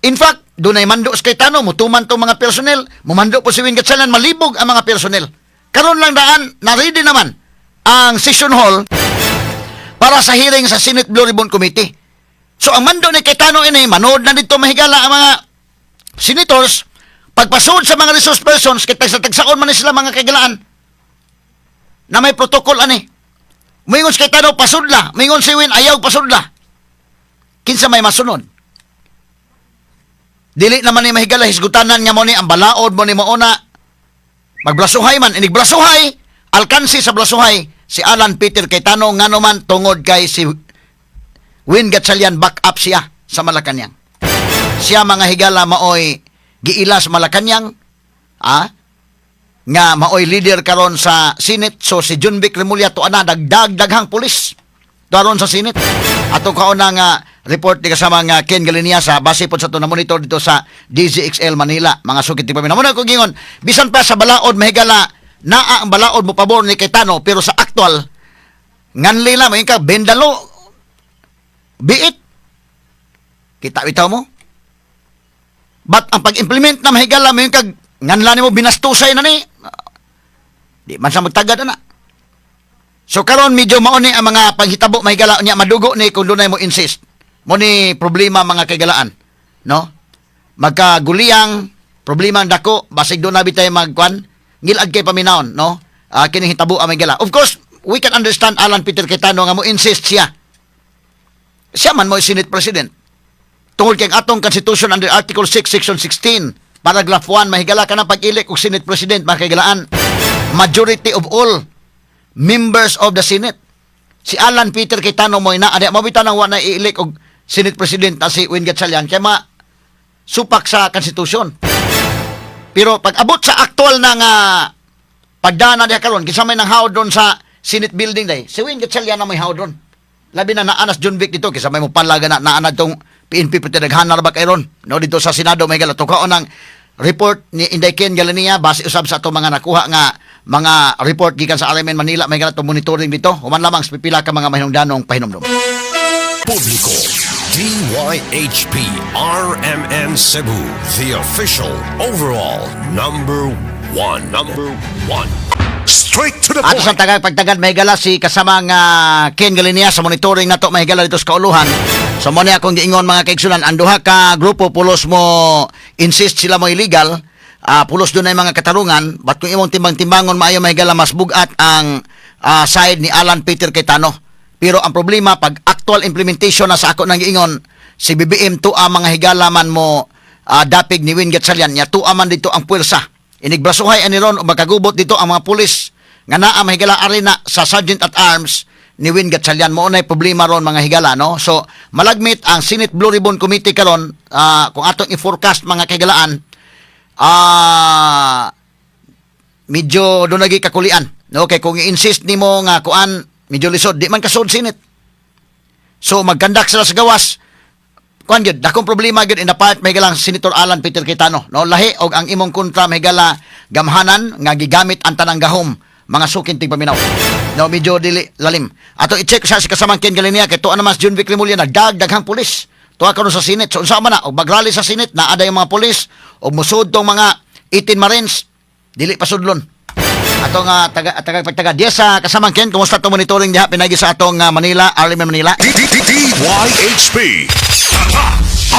Speaker 1: In fact, dunay mando sa Cayetano, mutuman tong mga personnel, mumando po si Win Gatchalian, malibog ang mga personnel. Karon lang daan, na-ready naman ang session hall para sa hearing sa Senate Blue Ribbon Committee. So ang mando ni Cayetano ini, manood na dito, mahigala, ang mga senators, pagpasud sa mga resource persons, kay tagsa-tagsaon man ni sila, mga kaigalaan, na may protocol ani. Moingon si Cayetano, pasudla. Moingon si Win, ayaw pasudla. Kinsa may masunod? Dili naman ni, mahigala, hisgutanan nga mo ni ang balaod mo ni mauna. Magblasuhay man, inig blasuhay, alkansi sa blasuhay si Alan Peter Cayetano, ngano man tungod kay si Win Gatchalian back up siya sa Malacanang. Siya, mga higala, maoy giila sa Malacanang, nga maoy leader karon sa Senate. So si Jonvic Remulla to ana dagdag daghang pulis karon sa Senate. Ato kauna nga report ni kasama nga Ken Galinia sa base pod sa to na monitor dito sa DZXL Manila, mga sukit ti paminaw. Muna ko gingon, bisan pa sa balaod, mahigala, naa ang balaod mo pabor ni Cayetano, pero sa actual nganli lang ka bendalo biit kita bitaw mo. But ang pag-implement na, mahigala, mo kag nganla nimo binastusay na ni di man sa magtagad ana. So karon medyo mao ni ang mga panghitabo, mahigala, nya madugo ni kung dunay mo insist. Mo ni problema, mga kaigalaan, no? Magkaguliyang problema ang dako, basig do na bitay magkwan ngilad kay paminawon, no? Kining hitabo ang mahigala. Of course, we can understand Alan Peter Cayetano nga mo insist siya. Siya man mo Senate President. Tungod kay ang atong Constitution under Article 6, Section 16, Paragraph 1, mahigala, ka na pag-elect og Senate President, mga kaigalaan, majority of all members of the Senate. Si Alan Peter Cayetano mo ina, adi mo bitaw nang wa na i-elect og Senate President na si Win Gatchalian kay ma supak sa Constitution. Pero pag abot sa actual na nga pagdana diha karon, kinsa may nang hawd doon sa Senate building day? Si Win Gatchalian na may hawd doon. Labi na naa nas Jonvic dito kaysa may mo palaga na naa na tong PNP pati naghanar ba kay ron. No, dito sa Senado may gala tukaon ang report ni Inday Ken Galania base usab sa ato mga nakuha nga mga report gikan sa RMN Manila, may gala monitoring dito human lamang sa pipila ka mga mahimungdanong pahinumdum.
Speaker 4: Publiko, DYHP RMN Cebu, the official overall number one. Number one.
Speaker 3: Straight to the
Speaker 1: Ato
Speaker 3: point.
Speaker 1: sa tagag pagtagad, mahigala, si kasamang Ken Galinia sa monitoring nato, mahigala, dito sa kauluhan. So mo ni akong giingon, mga kaigsunan, ang duha ka grupo pulos mo insist sila mo illegal, pulos dunay mga katarungan, but kung imong timbang-timbangon maayo, mahigala, mas bugat ang side ni Alan Peter Cayetano. Pero ang problema pag actual implementation na sa ako nang giingon, si BBM tuwa, mga higala, man mo dapig ni Win Gatchalian nya tuwa man dito ang puwersa. Inigbrasuhay ani ron o magkagubot dito ang mga pulis nga naa, mahigala, arena sa Sergeant at Arms ni Win Gatchalian. Mo nay problema ron, mga higala, no? So malagmit ang Senate Blue Ribbon Committee karon, kung atong i-forecast, mga kahigalaan, medyo doon lagi kakulian, no? Kay kung i-insist nimo nga kuan, medyo lisod, di man kasud Senate. So mag-conduct sila sa gawas, kuan gyud, dakong problema gyud in the part may galang Senator Alan Peter Cayetano, no? Lahi og ang imong kontra, may gala, gamhanan nga gigamit ang tanang gahom, mga sukin tigpaminaw, no? Medyo dili lalim. Ato i-check sa si kasamang Ken Galinia kay tuwa naman si Jonvic Remulla, nagdag daghang pulis tuwa karon sa Senate. So unsa man na og magrally sa Senate, naa yung mga pulis og musud tong mga 18 Marines, dili pa sudlon. Atong taga taga pagtaga diya sa kasamang Ken, kumusta to monitoring diha pinagi sa atong Manila, RMN Manila?
Speaker 3: DYHP.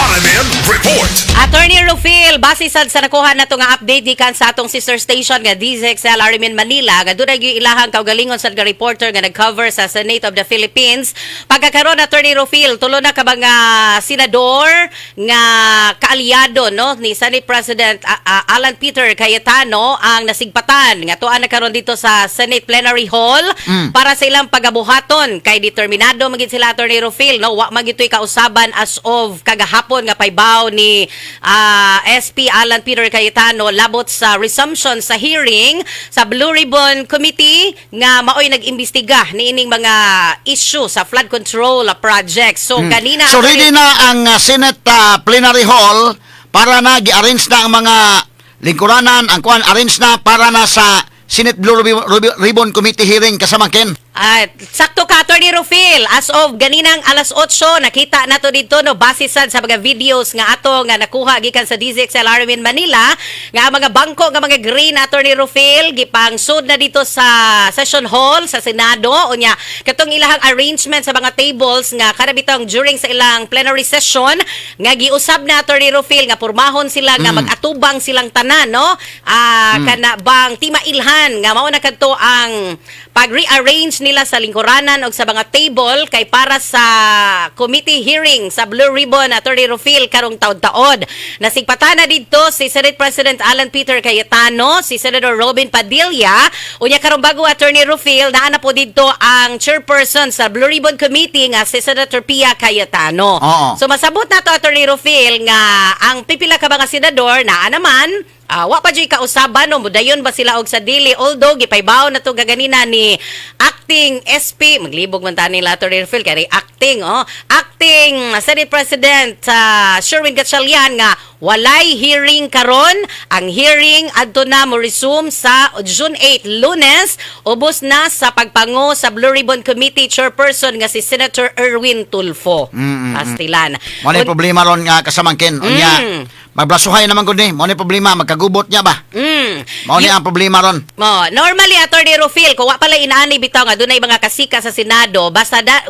Speaker 3: RMN Report.
Speaker 10: Attorney Rufil, base sa nakuha nato nga update gikan sa atong sister station nga DZXL RMN Manila, nga dunay gyud ilahang kaugalingon sa nga reporter nga nag-cover sa Senate of the Philippines. Pagkakaron, Attorney Rufil, tulo na ka mga senador nga kaalyado, no, ni Senate President Alan Peter Cayetano ang nasigpatan nga tuan na karon dito sa Senate Plenary Hall para sa ilang pagabuhaton kay determinado man gid sila, Attorney Rufil, no, wa man gid kausaban as of kagahapon nga paybaw ni SP Alan Peter Cayetano labot sa resumption sa hearing sa Blue Ribbon Committee nga maoy nag-imbestiga niining mga issue sa flood control project. So kanina,
Speaker 1: So ready na ang Senate Plenary Hall para na gi-arrange na ang mga lingkuranan, ang kuan, arrange na para na sa Senate Blue Ribbon Committee hearing, kasama Ken.
Speaker 10: At sakto ka, Attorney Rufil, as of ganinang alas 8, nakita nato dito, no, base sad sa mga videos nga ato nga nakuha gikan sa DZXL RMN Manila, nga ang mga bangko nga mga green, Attorney Rufil, gipangsud na dito sa session hall sa Senado. Unya katong ilahang arrangement sa mga tables nga kada bitong during sa ilang plenary session nga giusab na, Attorney Rufil, nga pormahon sila nga mag-atubang silang tanan, no, kana bang timailhan nga mao na kadto ang pag-rearrange nila sa lingkuranan og sa mga table kay para sa committee hearing sa Blue Ribbon, Attorney Rufil, karong taod-taod. Nasigpatan na didto si Senate President Alan Peter Cayetano, si Senator Robin Padilla, unya karong bago, Attorney Rufil, naa na po didto ang chairperson sa Blue Ribbon Committee nga si Senator Pia Cayetano. So masabot na to, Attorney Rufil, nga ang pipila ka mga senador naa naman. Wa pa juy kausaban, no, mudayon ba sila og sa dili, although gipaybaw na to gaganina ni acting SP, maglibog man ta nila, Attorney Rufil, kay acting, oh, acting Senate President Sherwin Gatchalian nga walay hearing karon. Ang hearing adto na mo resume sa June 8, Lunes, ubos na sa pagpango sa Blue Ribbon Committee chairperson nga si Senator Erwin Tulfo. Pastilan.
Speaker 1: Mo ni problema ron nga, kasamangkin. Unya, magbrasuhay naman gud ni. Mo ni problema, magkagubot niya ba? Mao ni ang problema ron.
Speaker 10: Mo, normally, Attorney Rufil, kung wa pala inaani bitaw nga dunay mga kasika sa Senado, basta da,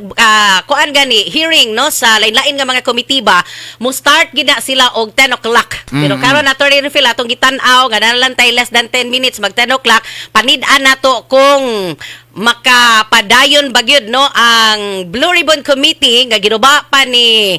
Speaker 10: kuan gani hearing, no, sa lain-lain nga mga komite ba, mo start gid na sila og 10 o'clock. Pero karon, Attorney Rufil, atong gitan-aw nga na lang tay less than 10 minutes mag 10 o'clock, panid-an nato kung makapadayon ba gyud, no, ang Blue Ribbon Committee nga ginuba pa ni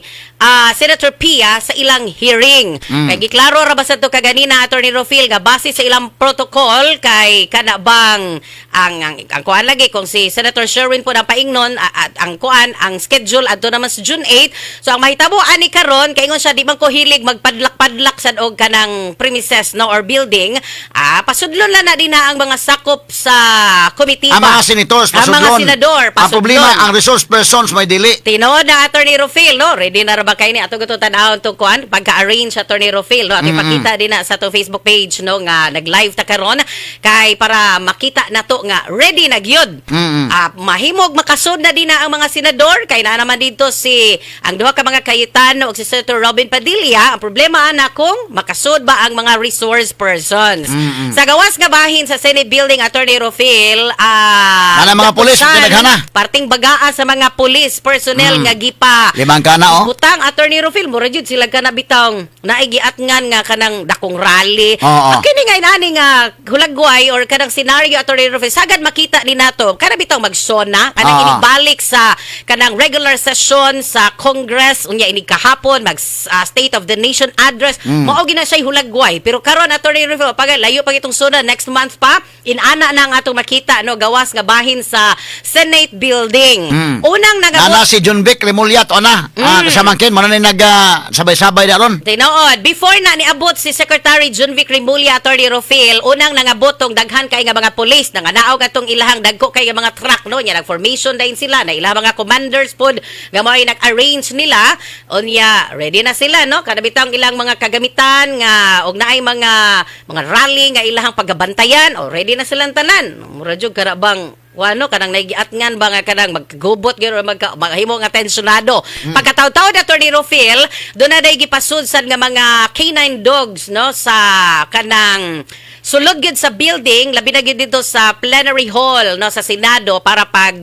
Speaker 10: Senator Pia sa ilang hearing. Kay giklaro ra ba sa to kaganina, Attorney Rufil, nga base sa ilang protocol kay kana bang ang kuan lagi kung si Senator Sherwin po ang paingnon at ang kuan ang schedule adto naman sa June 8. So ang mahitabo ani karon kay ingon siya, di man ko hilig magpadlak-padlak sad og kanang premises, no, or building. Pasudlon lang na din na ang mga sakop sa committee
Speaker 1: Ang
Speaker 10: ba.
Speaker 1: mga senators,
Speaker 10: Ang mga
Speaker 1: pasudlon.
Speaker 10: senador,
Speaker 1: Ang problema,
Speaker 10: pasudlon.
Speaker 1: ang resource persons may dili.
Speaker 10: Tinuod na, Attorney Rufil, no? Ready na ra ba kay ni ato gusto tan-awon to kuan pagka-arrange, Attorney Rufil, no? Ato ipakita din na sa to Facebook page, no, nga nag-live ta karon kay para makita nato nga ready na gyud. Mahimog makasud na din na ang mga senador kay naa naman dito si ang duha ka mga Cayetano ug si Senator Robin Padilla. Ang problema ana kung makasud ba ang mga resource persons. Sa gawas nga bahin sa Senate building, Attorney Rufil,
Speaker 1: Nana mga pulis,
Speaker 10: gatusan,
Speaker 1: ginaghana.
Speaker 10: parting bagaa sa mga police personnel nga gipa
Speaker 1: Limang kana, oh.
Speaker 10: butang, Attorney Rufil, mura jud sila kana bitong naigiatngan nga kanang dakong rally.
Speaker 1: Oo.
Speaker 10: Ang kini nga inani nga hulagway or kanang scenario, Attorney Rufil, sagad makita ni nato kana bitong magsona kanang inigbalik sa kanang regular session sa Congress, unya inig kahapon mag State of the Nation Address, mao gina siya hulagway. Pero karon, Attorney Rufil, pag layo pa itong sona, next month pa inana na ang atong makita, no, gawas nga bahin sa Senate building. Unang nagabot
Speaker 1: Nana si John Vic Remulla to na. Kasamangkin, mo na ni nag sabay-sabay na ron.
Speaker 10: Tinuod, before na niabot si Secretary Junvic Remulla, Attorney Rofil, unang nangabot tong daghan kay nga mga pulis, nanganaog atong ilahang dagko kay nga mga truck, no, nya nag-formation dayon sila, na ilang mga commanders pod nga mo'y nag-arrange nila, unya ready na sila, no, kada bitang ilang mga kagamitan nga og naay mga rally nga ilahang pagabantayan, o ready na silang tanan. Mura jud kara bang wano kanang naigiatngan ba nga kanang magkagubot gyud or magka mahimo nga tensyonado. Pagkataw-taw na, Attorney Rofil, doon na day gipasudsan nga mga canine dogs, no, sa kanang sulod gyud sa building, labi na gyud dito sa plenary hall, no, sa Senado para pag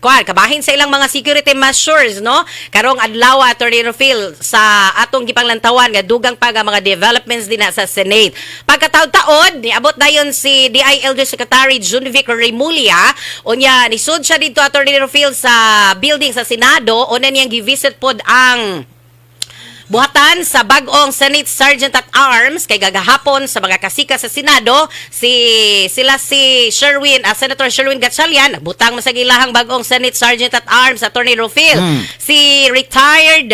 Speaker 10: kuan kabahin sa ilang mga security measures, no, karong adlaw, Attorney Rufil, sa atong gipanglantawan nga dugang pa nga mga developments din na sa Senate. Pagkataod-taod, niabot dayon si DILG Secretary Junvic Remulla. Unya nisud siya dito, Attorney Rufil, sa building sa Senado. Una niyang gi-visit pod ang buhatan sa bag-ong Senate Sergeant at Arms kay gagahapon sa mga kasika sa Senado si sila si Sherwin, Senator Sherwin Gatchalian butang man sa ilahang bag-ong Senate Sergeant at Arms, Attorney Rufil, si retired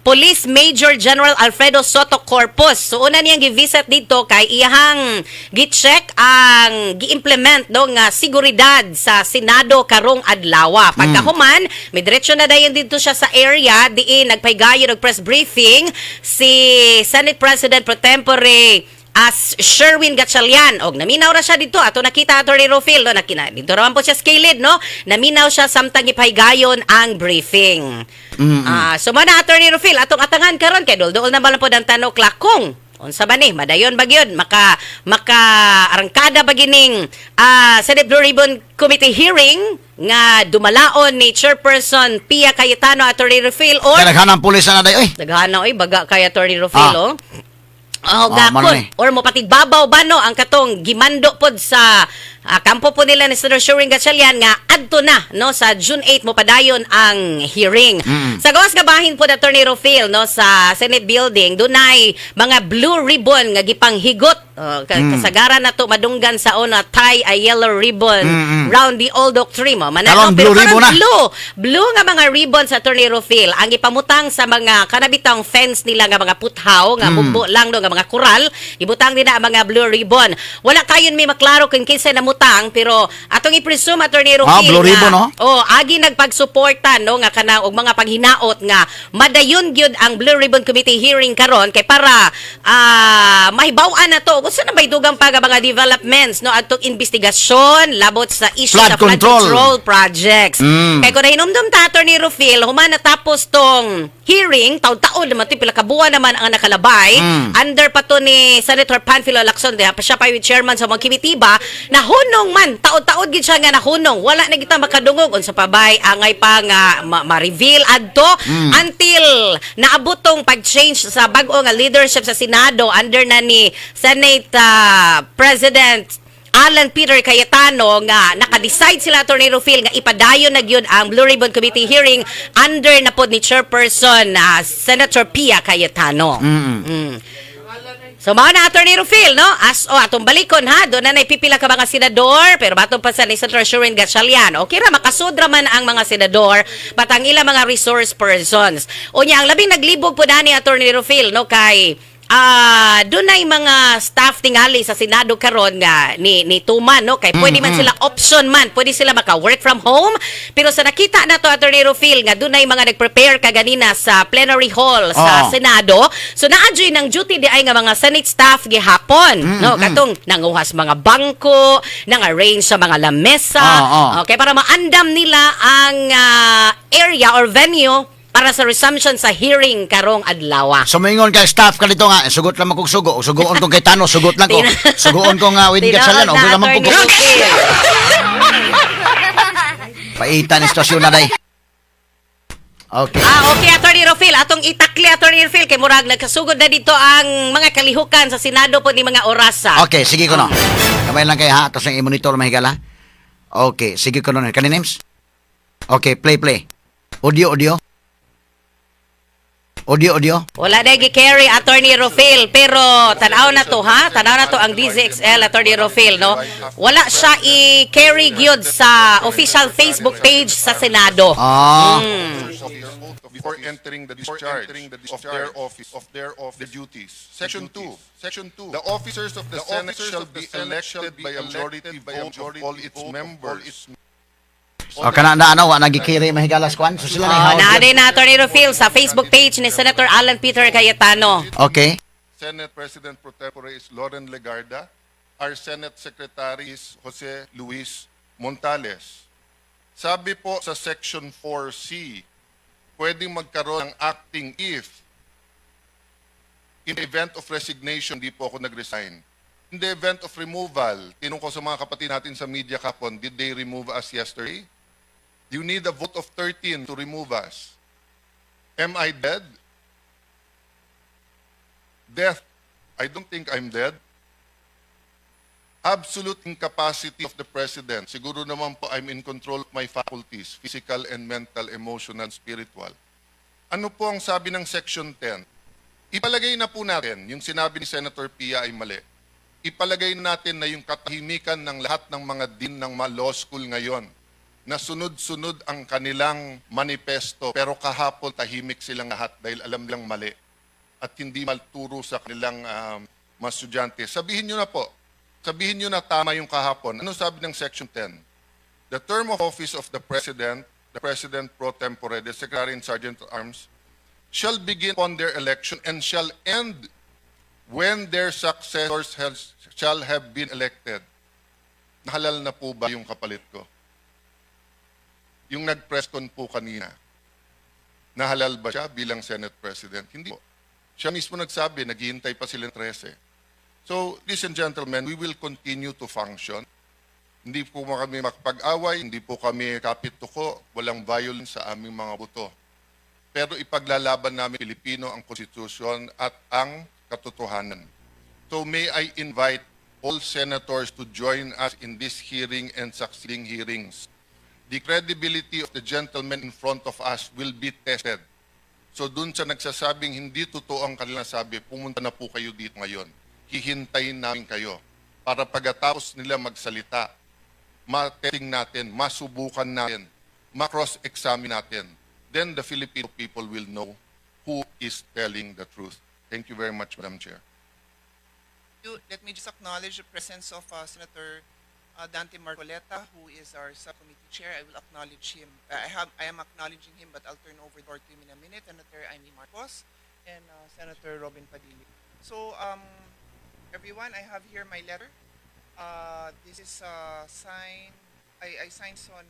Speaker 10: Police Major General Alfredo Soto Corpus. So una niyang gi-visit dito kay iyahang gi-check ang gi-implement, no, nga seguridad sa Senado karong adlaw. Pagkahuman, may diretso na dayon dito siya sa area diin nagpaygayon og press briefing si Senate President pro tempore as Sherwin Gatchalian. Og naminaw ra siya dito, ato nakita, Attorney Rufil, no, nakina dito ra man po siya scaled, no, naminaw siya samtang gipaygayon ang briefing. Ah, so mana, Attorney Rufil, atong atangan karon kay dol-dol na ba lang pod ang 10 o'clock kung unsa ba ni madayon ba gyud maka maka arangkada ba gining Senate Blue Ribbon Committee hearing nga dumalaon ni Chairperson Pia Cayetano, Attorney Rufil, or
Speaker 1: Kaya naghanang pulis na day, oy.
Speaker 10: Daghana oy, baga kay Attorney Rufil, oh. Oh,
Speaker 1: Ah, mano
Speaker 10: gakon.
Speaker 1: ni.
Speaker 10: Or mo patigbabaw ba, no, ang katong gimando pod sa kampo po nila ni Senator Sherwin Gatchalian nga adto na, no, sa June 8 mo padayon ang hearing. Sa gawas nga bahin po, Attorney Rufil, no, sa Senate building dunay mga blue ribbon nga gipanghigot. Oh, kasagaran na to madunggan sa una, tie a yellow ribbon round the old oak tree mo. Manano,
Speaker 1: Karon,
Speaker 10: pero
Speaker 1: blue ribbon
Speaker 10: karon
Speaker 1: na.
Speaker 10: Blue, blue nga mga ribbon sa Attorney Rufil ang ipamutang sa mga kanabitang fence nila nga mga puthaw nga bugbo lang, no, nga mga kural, ibutang din na ang mga blue ribbon. Wala kayon may maklaro kung kinsay namutang, pero atong i-presume, Attorney Rufil,
Speaker 1: Ah, blue
Speaker 10: nga,
Speaker 1: ribbon, no?
Speaker 10: oh, agi nagpagsuporta, no, nga kana og mga paghinaot nga madayon gyud ang Blue Ribbon Committee hearing karon kay para mahibaw-an na to kung sa na may dugang pa nga mga developments, no, adtong investigasyon labot sa issue
Speaker 1: Flood
Speaker 10: sa flood
Speaker 1: control.
Speaker 10: control projects. Kay kung nahinumdum ta, Attorney Rufil, human natapos tong hearing, taon-taon naman to, pila ka buwan naman ang nakalabay. Under pa to ni Senator Panfilo Lacson, diha pa siya pa yung chairman sa mga komitiba, nahunong man, taon-taon gid siya nga nahunong. Wala na kita makadungog unsa pa bay angay pa nga ma-reveal adto until naabot tong pag-change sa bag-o nga leadership sa Senado under na ni Senate President Alan Peter Cayetano nga naka-decide sila, Attorney Rufil, nga ipadayon na gyud ang Blue Ribbon Committee hearing under na pod ni Chairperson Senator Pia Cayetano. So mao na, Attorney Rufil, no? As o atong balikon ha, doon na naipipila ka mga senador, pero batong pa sa ni Senator Sherwin Gatchalian. Okay ra makasudra man ang mga senador, but ang ilang mga resource persons. Unya ang labing naglibog po dani, Attorney Rufil, no, kay dunay mga staff tingali sa Senado karon nga ni tuman, no, kay pwede man sila, option man, pwede sila maka work from home, pero sa nakita na to, Attorney Rufil, nga dunay mga nag-prepare kaganina sa plenary hall sa Senado, so naa juy ng duty di ay nga mga Senate staff gihapon, no, katong nanguhas mga bangko, nang arrange sa mga lamesa, okay, para maandam nila ang area or venue para sa resumption sa hearing karong adlaw.
Speaker 1: So moingon kay staff ka dito nga, sugot lang kog sugo, sugoon kong kay Tano, sugot lang ko. Sugoon ko nga Win Gatchalian, okay lang man po ko.
Speaker 10: Attorney Rufil.
Speaker 1: Paitan ni sitwasyon na day. Okay.
Speaker 10: Ah, okay, Attorney Rofil. Atong itakli, Attorney Rofil, kay murag nagkasugod na dito ang mga kalihukan sa Senado po ni mga orasa.
Speaker 1: Okay, sige ko no. Kamay lang kay ha, tapos ang i-monitor mahigala. Okay, sige ko no. Kani names? Okay, play play. Audio, audio. Audio, audio.
Speaker 10: Wala na gi-carry, Attorney Rofil, pero tanaw na to ha, tanaw na to ang DZXL, Attorney Rofil, no. Wala siya i-carry gyud sa official Facebook page sa Senado.
Speaker 3: Before entering the discharge of their office, of their of the duties. Section 2. Section 2. The officers of the Senate shall be elected by a majority vote of all its members.
Speaker 1: O kana na ano, wa nagi-carry mahigala sa kwan. So sila na
Speaker 10: Oh, naa na, Attorney Rofil, sa Facebook page ni Senator Alan Peter Cayetano.
Speaker 1: Okay.
Speaker 3: Senate President pro tempore is Loren Legarda. Our Senate Secretary is Jose Luis Montales. Sabi po sa Section 4C, pwedeng magkaroon ng acting if in the event of resignation, di po ako nag-resign. In the event of removal, tinong ko sa mga kapatid natin sa media kahapon, did they remove us yesterday? You need a vote of 13 to remove us. Am I dead? Death. I don't think I'm dead. Absolute incapacity of the president. Siguro naman po I'm in control of my faculties, physical and mental, emotional, spiritual. Ano po ang sabi ng Section 10? Ipalagay na po natin, yung sinabi ni Senator Pia ay mali. Ipalagay natin na yung katahimikan ng lahat ng mga dean ng mga law school ngayon, na sunod-sunod ang kanilang manifesto, pero kahapon tahimik silang lahat dahil alam nilang mali at hindi malturo sa kanilang mga estudyante. Sabihin nyo na po, sabihin nyo na tama yung kahapon. Ano sabi ng Section 10? The term of office of the President pro tempore, the Secretary and Sergeant at Arms, shall begin upon their election and shall end when their successors shall have been elected. Nahalal na po ba yung kapalit ko? Yung nag-press con po kanina, nahalal ba siya bilang Senate President? Hindi po. Siya mismo nagsabi, naghihintay pa sila ng 13. So, ladies and gentlemen, we will continue to function. Hindi po kami makapag-away, hindi po kami kapit-tuko, walang violence sa aming mga buto. Pero ipaglalaban namin Pilipino ang konstitusyon at ang katotohanan. So may I invite all senators to join us in this hearing and succeeding hearings. The credibility of the gentleman in front of us will be tested. So dun sa nagsasabing hindi totoo ang kanilang sabi, pumunta na po kayo dito ngayon. Hihintayin namin kayo para pagkatapos nila magsalita, ma-testing natin, masubukan natin, ma-cross-examine natin. Then the Filipino people will know who is telling the truth. Thank you very much, Madam Chair.
Speaker 15: Let me just acknowledge the presence of Senator Dante Marcoleta, who is our subcommittee chair. I will acknowledge him. I am acknowledging him, but I'll turn over the floor to him in a minute. Senator Imee Marcos and Senator Robin Padilla. So, everyone, I have here my letter. This is signed. I signed on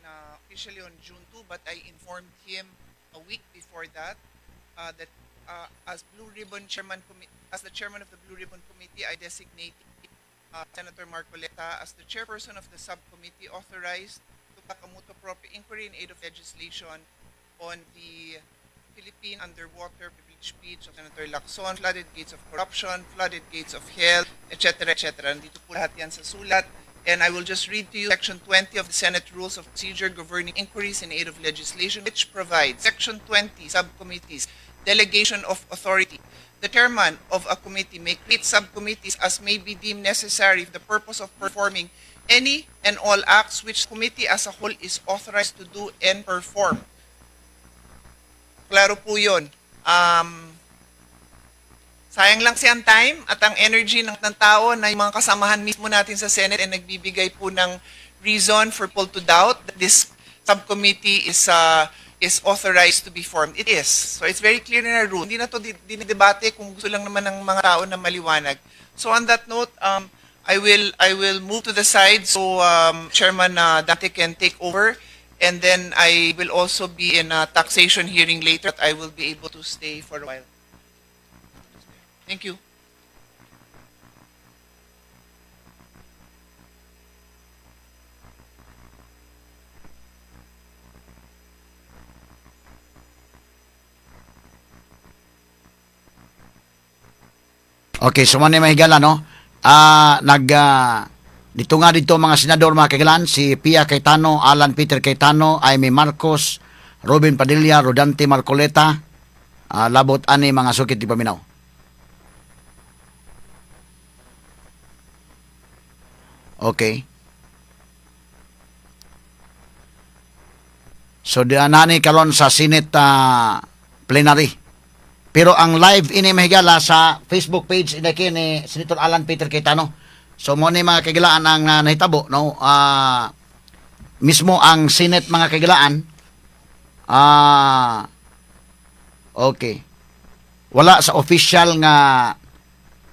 Speaker 15: officially on June 2, but I informed him a week before that that as Blue Ribbon Chairman, as the chairman of the Blue Ribbon Committee, I designate Senator Marcoleta as the chairperson of the subcommittee authorized to conduct a motu proprio inquiry in aid of legislation on the Philippine underwater privilege speech of Senator Lacson, flooded gates of corruption, flooded gates of hell, etc., etc. Nandito po lahat yan sa sulat. And I will just read to you Section 20 of the Senate Rules of Procedure governing inquiries in aid of legislation, which provides Section 20, subcommittees, delegation of authority. The chairman of a committee may create subcommittees as may be deemed necessary for the purpose of performing any and all acts which the committee as a whole is authorized to do and perform. Klaro po yun. Sayang lang si ang time at ang energy ng tao na yung mga kasamahan mismo natin sa Senate ay nagbibigay po ng reason for people to doubt that this subcommittee is authorized to be formed. It is. So it's very clear in our rule. Hindi na to dinidebate kung gusto lang naman ng mga tao na maliwanag. So on that note, I will move to the side so Chairman Dante can take over. And then I will also be in a taxation hearing later. I will be able to stay for a while. Thank you.
Speaker 1: Okay, so man mga higala, no? Nag, dito nga dito mga senador, mga kahigalaan, si Pia Cayetano, Alan Peter Cayetano, Imee Marcos, Robin Padilla, Rodante Marcoleta, labot ani mga sukit di paminaw. Okay. So di nani karon sa Senate plenary. Pero ang live ini mahigala sa Facebook page ini ni Senator Alan Peter Cayetano. So mo ni mga kahigalaan ang nahitabo, no? Mismo ang Senate, mga kahigalaan, okay. Wala sa official nga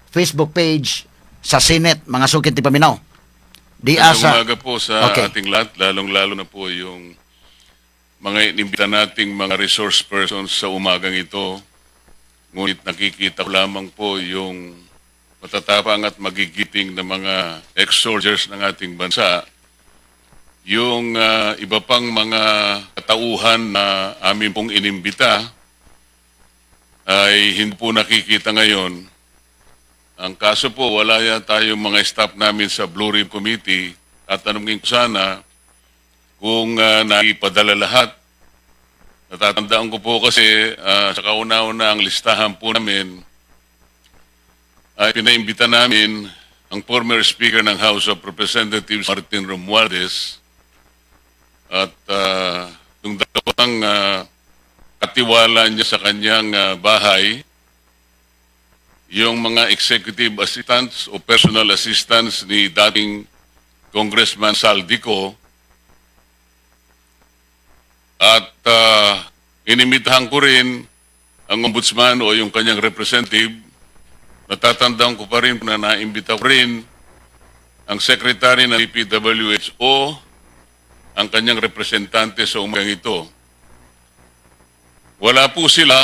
Speaker 1: Facebook page sa Senate, mga sukit ti paminaw. Di
Speaker 16: Magandang
Speaker 1: asa
Speaker 16: umaga po sa ating lahat, lalong-lalo na po yung mga inimbita nating mga resource persons sa umagang ito. Ngunit nakikita ko lamang po yung matatapang at magigiting na mga ex-soldiers ng ating bansa. Yung iba pang mga katauhan na amin pong inimbita ay hindi po nakikita ngayon. Ang kaso po, wala yata yung mga staff namin sa Blue Ribbon Committee. Tatanungin ko sana kung naipadala lahat. Natatandaan ko po kasi sa kauna-una ang listahan po namin ay pinaimbita namin ang former Speaker ng House of Representatives, Martin Romualdez, at yung dalawang katiwala niya sa kanyang bahay, yung mga executive assistants o personal assistants ni dating Congressman Zaldy Co, at inimbitahan ko rin ang ombudsman o yung kanyang representative. Natatandaan ko pa rin na naimbita ko rin ang secretary ng DPWH o ang kanyang representante sa umagang ito. Wala po sila.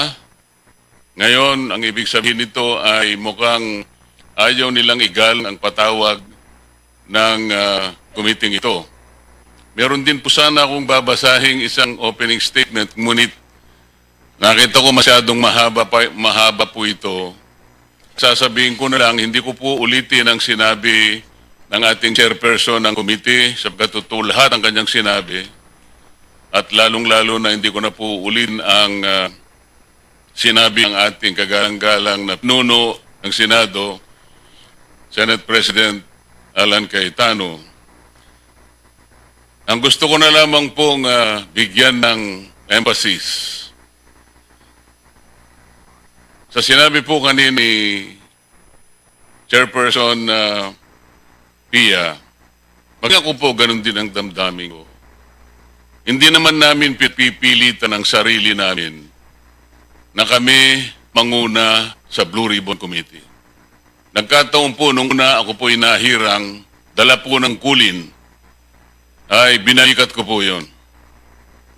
Speaker 16: Ngayon, ang ibig sabihin nito ay mukhang ayaw nilang igalang ang patawag ng committee ito. Meron din po sana akong babasahing isang opening statement, ngunit nakita ko masyadong mahaba, pa, mahaba po ito. Sasabihin ko na lang, hindi ko po ulitin ang sinabi ng ating chairperson ng committee, sapagkat totoo lahat ang kanyang sinabi. At lalong-lalo na hindi ko na po ulitin ang sinabi ng ating kagalang-galang na pinuno ng Senado, Senate President Alan Cayetano. Ang gusto ko na lamang pong bigyan ng emphasis sa sinabi po kanina ni Chairperson Pia, maging ako po, ganun din ang damdamin ko. Hindi naman namin pipilitan ang sarili namin na kami manguna sa Blue Ribbon Committee. Nagkataon po nung una ako po nahirang, dala po ng kulin, ay binalikat ko po yun.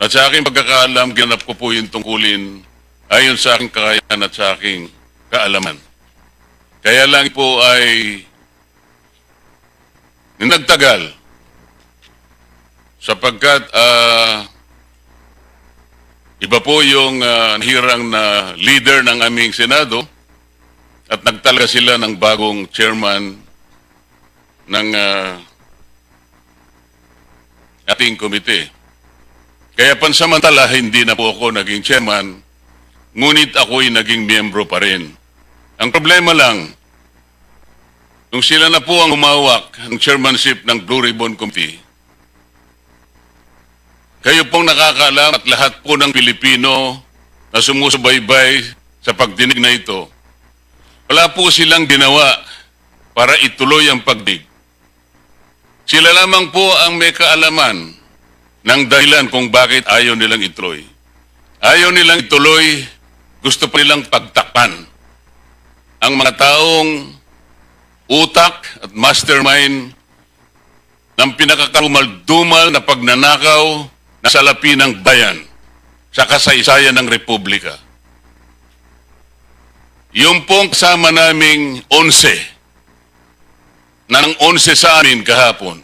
Speaker 16: At sa aking pagkakaalam, ginanap ko po yung tungkulin ayon sa aking kakayahan at sa aking kaalaman. Kaya lang po ay nagtagal sapagkat iba po yung nahirang na leader ng aming Senado at nagtalaga sila ng bagong chairman ng ating komite. Kaya pansamantala, hindi na po ako naging chairman, ngunit ako'y naging miyembro pa rin. Ang problema lang, nung sila na po ang humawak ng chairmanship ng Blue Ribbon Committee, kayo pong nakakaalam at lahat po ng Pilipino na sumusubaybay sa pagdinig na ito, wala po silang ginawa para ituloy ang pagdinig. Sila lamang po ang may kaalaman ng dahilan kung bakit ayaw nilang ituloy. Ayaw nilang ituloy, gusto pa nilang pagtakpan ang mga taong utak at mastermind ng pinakakarumal-dumal na pagnanakaw na salapi ng bayan sa kasaysayan ng Republika. Yung pong kasama naming 11, ng 11 sa amin kahapon,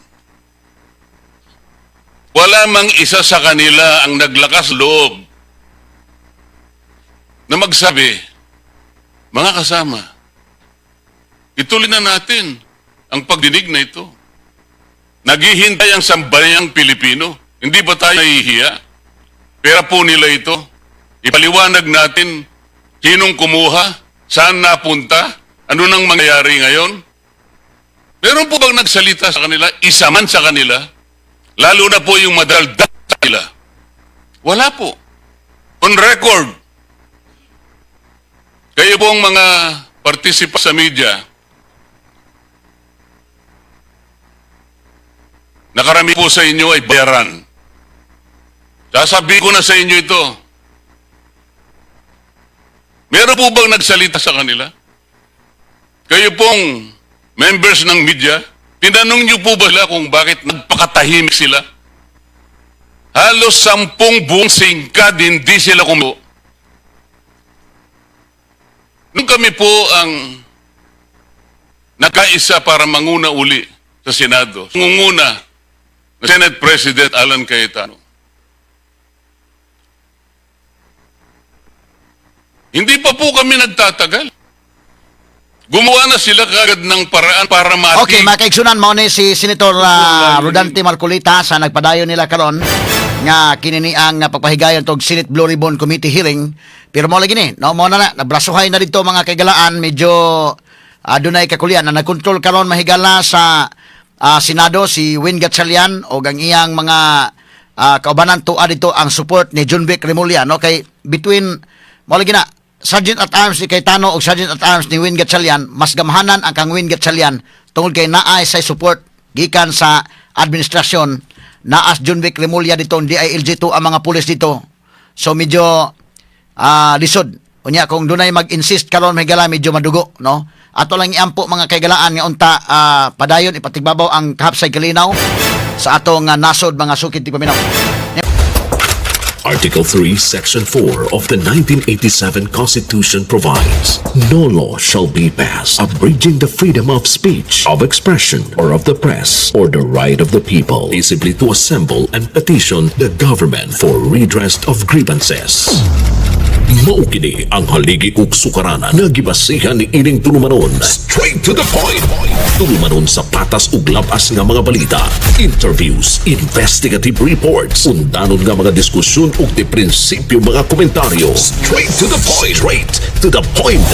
Speaker 16: wala mang isa sa kanila ang naglakas loob na magsabi, "Mga kasama, ituloy na natin ang pagdinig na ito. Naghihintay ang sambayang Pilipino. Hindi ba tayo nahihiya? Pera po nila ito. Ipaliwanag natin sinong kumuha, saan napunta, ano nang mangyayari ngayon." Meron po bang nagsalita sa kanila, isa man sa kanila? Lalo na po yung madaldal sa kanila. Wala po. On record, kayo pong mga participant sa media, nakarami po sa inyo ay bayaran. Sasabihin ko na sa inyo ito. Meron po bang nagsalita sa kanila? Kayo pong members ng media, tinanong niyo po ba sila kung bakit nagpakatahimik sila? Halos 10 buong singkad hindi sila kumulo. Nung kami po ang Nakaisa para manguna uli sa Senado. Ngunguna na Senate President Alan Cayetano. Hindi pa po kami nagtatagal. Gumawa na sila kagad ng paraan para mati.
Speaker 1: Okay, mga kaigsunan, mao ni si Senator Rodante Marcoleta sa nagpadayon nila karon nga kinini ang pagpahigayon tog Senate Blue Ribbon Committee hearing. Pero mo lagi ni, no, mo na na nabrasuhay na dito, mga kaigalaan, medyo dunay kakulian na nagkontrol karon, mahigala, sa Senado si Win Gatchalian o ang iyang mga kaubanan tuwa dito ang support ni Jonvic Remulla, no, kay between, mo lagi na, Sergeant at Arms ni Cayetano o Sergeant at Arms ni Win Gatchalian, mas gamhanan ang kang Win Gatchalian tungod kay naay say support gikan sa administrasyon, naas Jonvic Remulla dito, DILG 2 ang mga pulis dito. So medyo lisod unya kung dunay mag-insist karon, mahigala, medyo madugo, no. Ato lang iampo, mga kaigalaan, nga unta padayon ipatigbabaw ang kahapsay kalinaw sa atong nasod, mga sukid tigpaminaw.
Speaker 2: Article 3, Section 4 of the 1987 Constitution provides, no law shall be passed abridging the freedom of speech, of expression, or of the press, or the right of the people peaceably to assemble and petition the government for redress of grievances. Mao kini ang haligi ug sukaranan nga gibasihan ni ining tulumanon. Straight to the point. Tulumanon sa patas ug labas nga mga balita, interviews, investigative reports, undanon nga mga diskusyon ug di prinsipyo mga komentaryo. Straight to the point. Straight to the point.